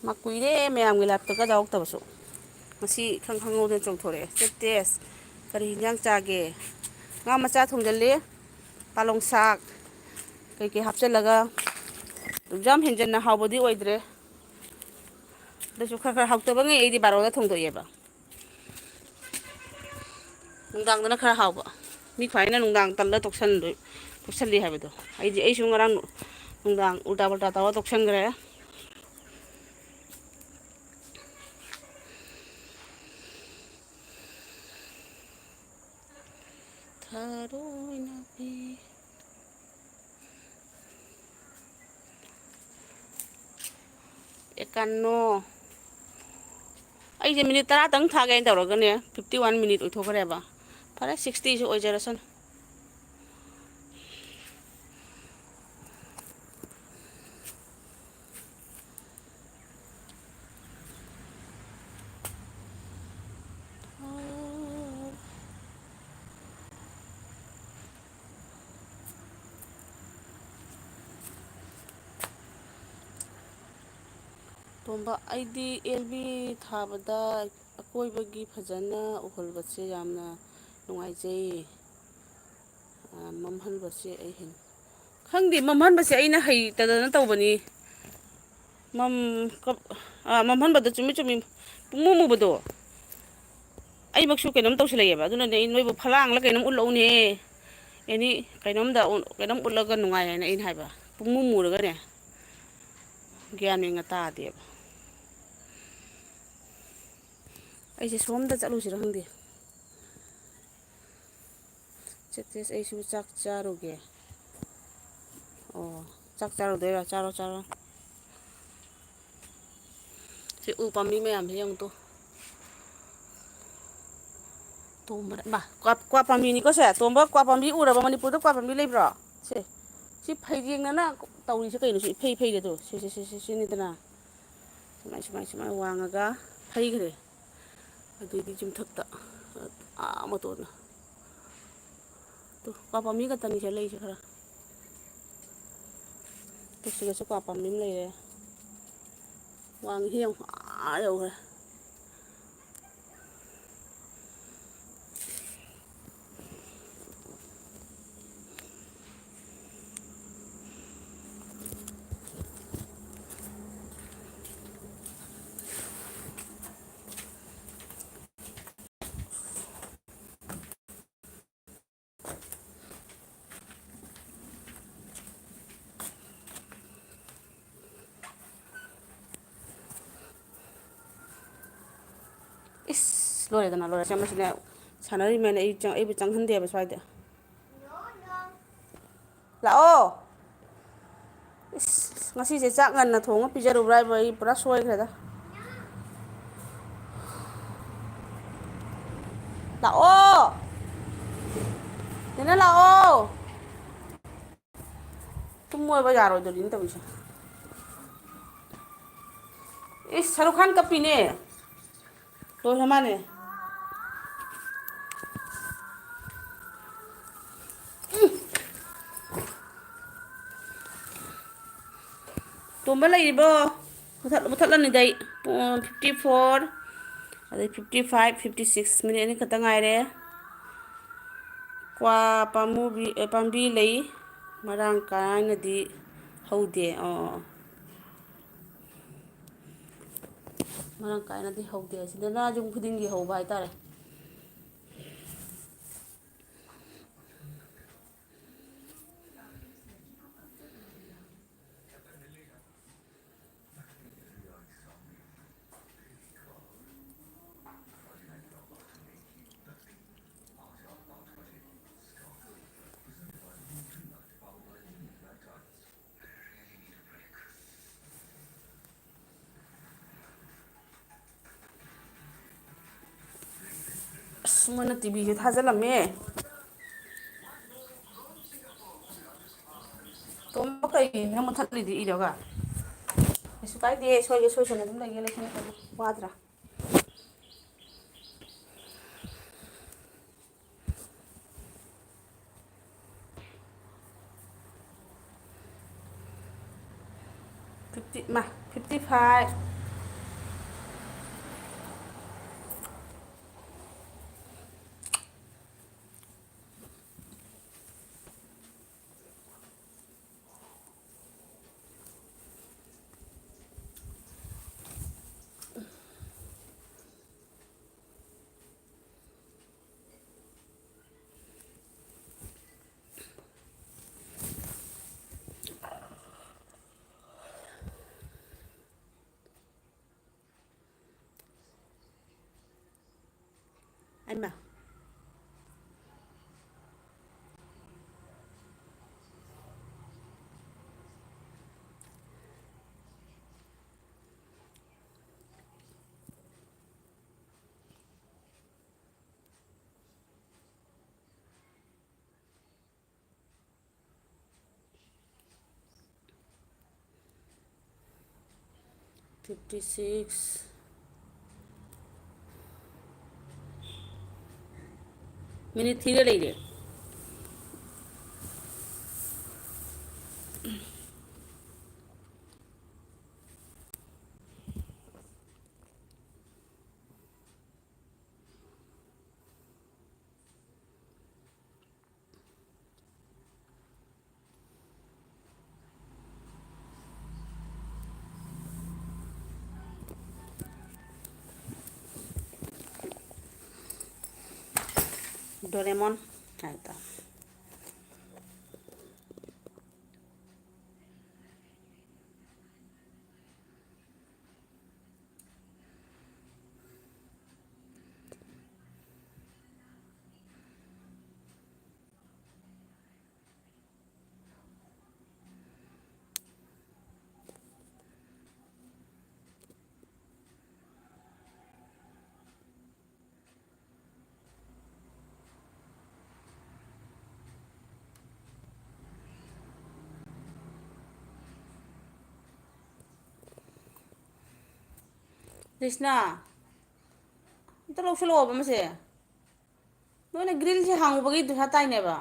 ꯃꯥ ꯀꯨꯏꯔꯦ ꯃꯌꯥꯝꯒꯤ ꯂꯥꯏꯞꯇꯒ ꯌꯥꯎꯔꯛꯇꯕꯁꯨ꯫ ꯉꯁꯤ ꯏꯈꯪ ꯈꯪꯍꯧꯗꯅ ꯆꯣꯡꯊꯣꯔꯛꯑꯦ꯫ ꯆꯦ ꯇꯦꯁ, ꯀꯔꯤ ꯍꯤꯟꯖꯥꯡ ꯆꯥꯒꯦ? ꯉꯥ ꯃꯆꯥ ꯊꯣꯡꯖꯜꯂꯤ, ꯄꯥꯂꯣꯡ ꯁꯥꯛ ꯀꯩꯀꯩ ꯍꯥꯞꯆꯤꯜꯂꯒ꯫ ꯌꯥꯝ ꯍꯦꯟꯖꯟꯅ ꯍꯥꯎꯕꯗꯤ ꯑꯣꯏꯗ꯭ꯔꯦ, ꯑꯗꯨꯁꯨ ꯈꯔ ꯈꯔ ꯍꯥꯎꯇꯕꯉꯩ ꯑꯩꯗꯤ ꯕꯥꯔꯣꯗ ꯊꯣꯡꯗꯣꯛꯑꯦꯕ꯫ ꯅꯨꯡꯗꯥꯡꯗꯅ ꯈꯔ ꯍꯥꯎꯕ꯫ ꯃꯤ ꯈ꯭ꯋꯥꯏꯅ ꯅꯨꯡꯗꯥꯡ ꯇꯜꯂ ꯇꯣꯛꯁꯟꯗꯣꯏ-, ꯇꯣꯛꯁꯜꯂꯤ ꯍꯥꯏꯕꯗꯣ꯫ ꯑꯩꯗꯤ, ꯑꯩꯁꯨ ꯉꯔꯥꯡ ꯅꯨꯡꯗꯥꯡ ꯎꯜꯇꯥ ꯄꯨꯜꯇꯥ ꯇꯧꯔ ꯇꯣꯛꯁꯟꯈ꯭ꯔꯦ꯫ ꯊꯔꯣꯏ ꯅꯥꯄꯤ꯫ ꯑꯦꯀꯥꯟꯅꯣ꯫ ꯑꯩꯁꯦ ꯃꯤꯅꯤꯠ ꯇꯔꯥꯇꯪ ꯊꯥꯒꯦ ꯍꯥꯏꯅ ꯇꯧꯔꯒꯅꯦ, ꯐꯤꯐꯇꯤ ꯋꯥꯟ ꯃꯤꯅꯤꯠ ꯑꯣꯏꯊꯣꯛꯈ꯭ꯔꯦꯕ꯫ ꯐꯔꯦ, ꯁꯤꯛꯁꯇꯤꯁꯨ ꯑꯣꯏꯖꯔꯁꯅꯨ꯫ ꯇꯣꯝꯕ, ꯑꯩꯗꯤ ꯑꯦꯜ ꯕꯤ ꯊꯥꯕꯗ ꯑꯀꯣꯏꯕꯒꯤ ꯐꯖꯅ ꯎꯍꯟꯕꯁꯦ ꯌꯥꯝꯅ ꯅꯨꯡꯉꯥꯏꯖꯩ꯫ ꯑ, ꯃꯝꯍꯟꯕꯁꯦ ꯑꯩ ꯍꯩ-, ꯈꯪꯗꯦ, ꯃꯝꯍꯟꯕꯁꯦ ꯑꯩꯅ ꯍꯩꯇꯗꯅ ꯇꯧꯕꯅꯤ꯫ ꯃꯝ-, ꯀꯞ-, ꯑ, ꯃꯝꯍꯟꯕꯗꯣ ꯆꯨꯝꯃꯤ, ꯆꯨꯝꯃꯤ꯫ ꯄꯨꯡꯃꯨ ꯃꯨꯕꯗꯣ꯫ ꯑꯩꯃꯛꯁꯨ ꯀꯩꯅꯣꯝ ꯇꯧꯁꯤꯜꯂꯛꯑꯦꯕ꯫ ꯑꯗꯨꯅꯅꯦ ꯑꯩ ꯅꯣꯏꯕꯨ ꯐꯂꯥꯡꯂ ꯀꯩꯅꯣꯝ ꯎꯠꯂꯛꯎꯅꯦ꯫ ꯑꯦꯅꯤ ꯀꯩꯅꯣꯝꯗ ꯎ-, ꯀꯩꯅꯣꯝ ꯎꯠꯂꯒ ꯅꯨꯡꯉꯥꯏ ꯍꯥꯏꯅ ꯑꯩꯅ ꯍꯥꯏꯕ꯫ ꯄꯨꯡꯃꯨ ꯃꯨꯔꯒꯅꯦ꯫ ꯒ꯭ꯌꯥꯟ ꯃꯦꯟꯒ ꯇꯥꯗꯦꯕ꯫ ꯑꯩꯁꯦ ꯁꯣꯝꯗ ꯆꯠꯂꯨꯁꯤꯔ ꯈꯪꯗꯦ꯫ ꯆꯠꯇꯦ, ꯑꯩꯁꯨ ꯆꯥꯛ ꯆꯥꯔꯨꯒꯦ꯫ ꯑꯣ, ꯆꯥꯛ ꯆꯥꯔꯨꯗꯣꯏꯔꯣ? ꯆꯥꯔꯣ, ꯆꯥꯔꯣ꯫ ꯁꯤ ꯎ ꯄꯥꯝꯕꯤ ꯃꯌꯥꯝꯁꯦ ꯌꯦꯡꯉꯨ ꯇꯨ꯫ ꯇꯣꯝꯕꯔ-, ꯃꯥ, ꯀ꯭ꯋꯥ, ꯀ꯭ꯋꯥ ꯄꯥꯝꯕꯤꯅꯤꯀꯣ ꯁꯦ꯫ ꯇꯣꯝꯕ, ꯀ꯭ꯋꯥ ꯄꯥꯝꯕꯤ ꯎꯔꯕ? ꯃꯅꯤꯄꯨꯔꯗ ꯀ꯭ꯋꯥ ꯄꯥꯝꯕꯤ ꯂꯩꯕ꯭ꯔꯣ? ꯁꯦ, ꯁꯤ ꯐꯩꯔꯦꯡꯅꯅ ꯇꯧꯔꯤꯁꯦ ꯀꯩꯅꯣ? ꯁꯤ ꯏꯐꯩ ꯐꯩꯔꯦ ꯇꯨ꯫ ꯁꯤ, ꯁꯤ, ꯁꯤ, ꯁꯤ, ꯁꯤꯅꯤꯗꯅ꯫ ꯁꯨꯃꯥꯏ, ꯁꯨꯃꯥꯏ, ꯁꯨꯃꯥꯏ ꯋꯥꯡꯉꯒ ꯐꯩꯈ꯭ꯔꯦ꯫ ꯑꯗꯨꯏꯗꯤ ꯆꯤꯡꯊꯛꯇ, ꯑꯥ ꯃꯇꯣꯟꯗ꯫ ꯇꯨ, ꯀ꯭ꯋꯥ ꯄꯥꯝꯕꯤ ꯈꯛꯇꯅꯤ ꯁꯤꯗ ꯂꯩꯁꯦ ꯈꯔ꯫ ꯇꯨ, ꯁꯤꯗꯁꯨ ꯀ꯭ꯋꯥ ꯄꯥꯝꯕꯤ ꯑꯃ ꯂꯩꯔꯦ꯫ ꯋꯥꯡꯉꯤꯁꯤ ꯌꯦꯡꯉꯨ, ꯑꯥ ꯌꯧꯈ꯭ꯔꯦ꯫ ꯏꯁ, ꯂꯣꯏꯔꯦꯗꯅ, ꯂꯣꯏꯔꯦ꯫ ꯁꯤ ꯑꯃꯁꯤꯅꯦ ꯁꯥꯟꯅꯔꯤꯃꯦꯅ ꯑꯩ ꯆꯪ-, ꯑꯩꯕꯨ ꯆꯪꯍꯟꯗꯦꯕ ꯁ꯭ꯋꯥꯏꯗ꯫ ꯂꯥꯛꯑꯣ꯫ ꯏꯁ, ꯉꯁꯤꯁꯦ ꯆꯥꯛ ꯉꯟꯅ ꯊꯣꯡꯉ ꯄꯤꯖꯔꯨꯕ꯭ꯔꯥ ꯍꯥꯏꯕꯨ ꯑꯩ ꯄꯨꯔꯥ ꯁꯣꯏꯈ꯭ꯔꯦꯗ꯫ ꯂꯥꯛꯑꯣ꯫ ꯅꯦꯅꯦ ꯂꯥꯛꯑꯣ꯫ ꯇꯨꯝꯃꯣꯕ ꯌꯥꯔꯣꯏꯗꯣꯔꯤꯅꯤ ꯇꯧꯔꯤꯁꯦ꯫ ꯏꯁ, ꯁꯔꯨꯛ ꯈꯥꯟ ꯀꯞꯄꯤꯅꯦ꯫ ꯂꯣꯏꯈ꯭ꯔ ꯃꯥꯅꯦ꯫ ꯇꯣꯝꯕ ꯂꯩꯔꯤꯕꯣ? ꯃꯨꯊꯠ-, ꯃꯨꯊꯠꯂꯅꯤꯗ ꯑꯩ꯫ ꯄꯨꯡ fifty four, ꯑꯗꯩ fifty five, fifty six, minute ꯑꯅꯤ ꯈꯛꯇ ꯉꯥꯏꯔꯦ꯫ ꯀ꯭ꯋꯥ ꯄꯥꯝꯕꯤ, ꯑꯦ, ꯄꯥꯝꯕꯤ ꯂꯩ ꯃꯔꯥꯡ ꯀꯥꯏꯅꯗꯤ ꯍꯧꯗꯦ꯫ ꯑꯣ, ꯑꯣ, ꯑꯣ꯫ ꯃꯔꯥꯡ ꯀꯥꯏꯅꯗꯤ ꯍꯧꯗꯦ꯫ ꯑꯁꯤꯗꯅ ꯌꯨꯝ ꯈꯨꯗꯤꯡꯒꯤ ꯍꯧꯕ ꯍꯥꯏꯇꯥꯔꯦ꯫ ꯑꯁ, ꯃꯣꯏꯅ ꯇꯤꯚꯤꯁꯦ ꯊꯥꯖꯤꯜꯂꯝꯃꯦ꯫ ꯇꯣꯝꯕ, ꯀꯩꯒꯤꯅꯣ ꯃꯨꯊꯠꯂꯤꯗꯤ ꯏꯔꯒ? ꯀꯩꯁꯨ ꯀꯥꯏꯗꯦ, ꯁꯣꯏꯒꯦ ꯁꯣꯏꯁꯅꯨ ꯑꯗꯨꯝ ꯂꯩꯒꯦ ꯂꯩꯁꯅꯨ, ꯋꯥꯗ꯭ꯔꯥ? Fifty, ꯃꯥ, fifty five꯫ ꯑꯩꯃ꯫ Fifty six꯫ Minute ꯊꯤꯔ ꯂꯩꯔꯦ꯫ ꯗꯣꯔꯦꯃꯣꯟ ꯍꯥꯏꯇꯥꯔꯦ꯫ ꯂꯤꯁꯅꯥ, ꯑꯝꯇ ꯂꯧꯁꯜꯂꯛꯑꯣꯕ ꯃꯁꯦ꯫ ꯅꯣꯏꯅ ꯒ꯭ꯔꯤꯜꯁꯦ ꯍꯥꯡꯉꯨꯕꯒꯤ ꯄꯩꯁꯥ ꯇꯥꯏꯅꯦꯕ꯫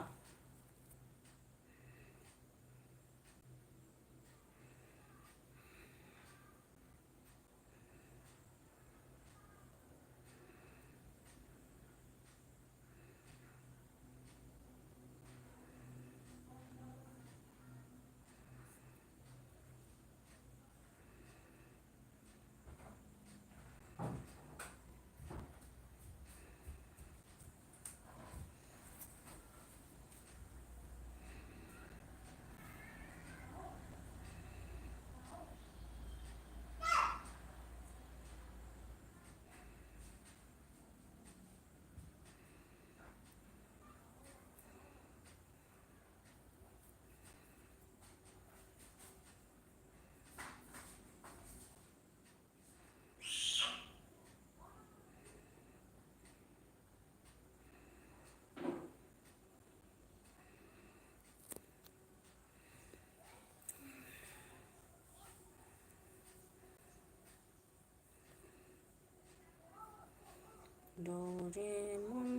Doraemon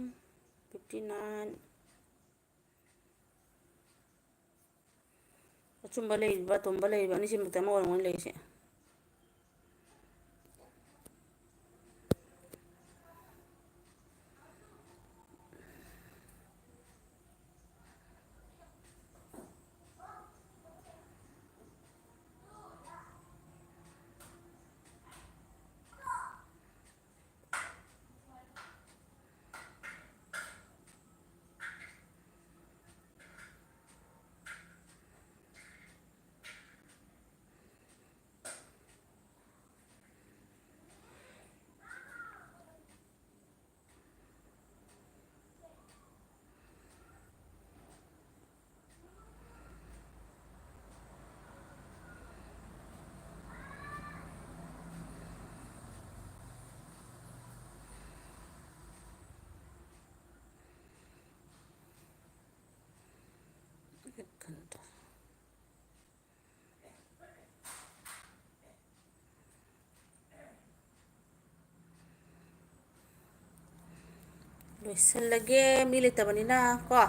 fifty nine꯫ ꯑꯆꯨꯝꯕ ꯂꯩꯔꯤꯕ, ꯑꯇꯣꯝꯕ ꯂꯩꯔꯤꯕ ꯑꯅꯤꯁꯤꯃꯛꯇ ꯑꯃ ꯑꯣꯏꯔꯝꯒꯅꯤ ꯂꯩꯔꯤꯁꯦ꯫ ꯀꯩꯅꯣ ꯇꯧ-, ꯂꯣꯏꯁꯤꯜꯂꯒꯦ, ꯃꯤ ꯂꯩꯇꯕꯅꯤꯅ ꯀꯣ꯫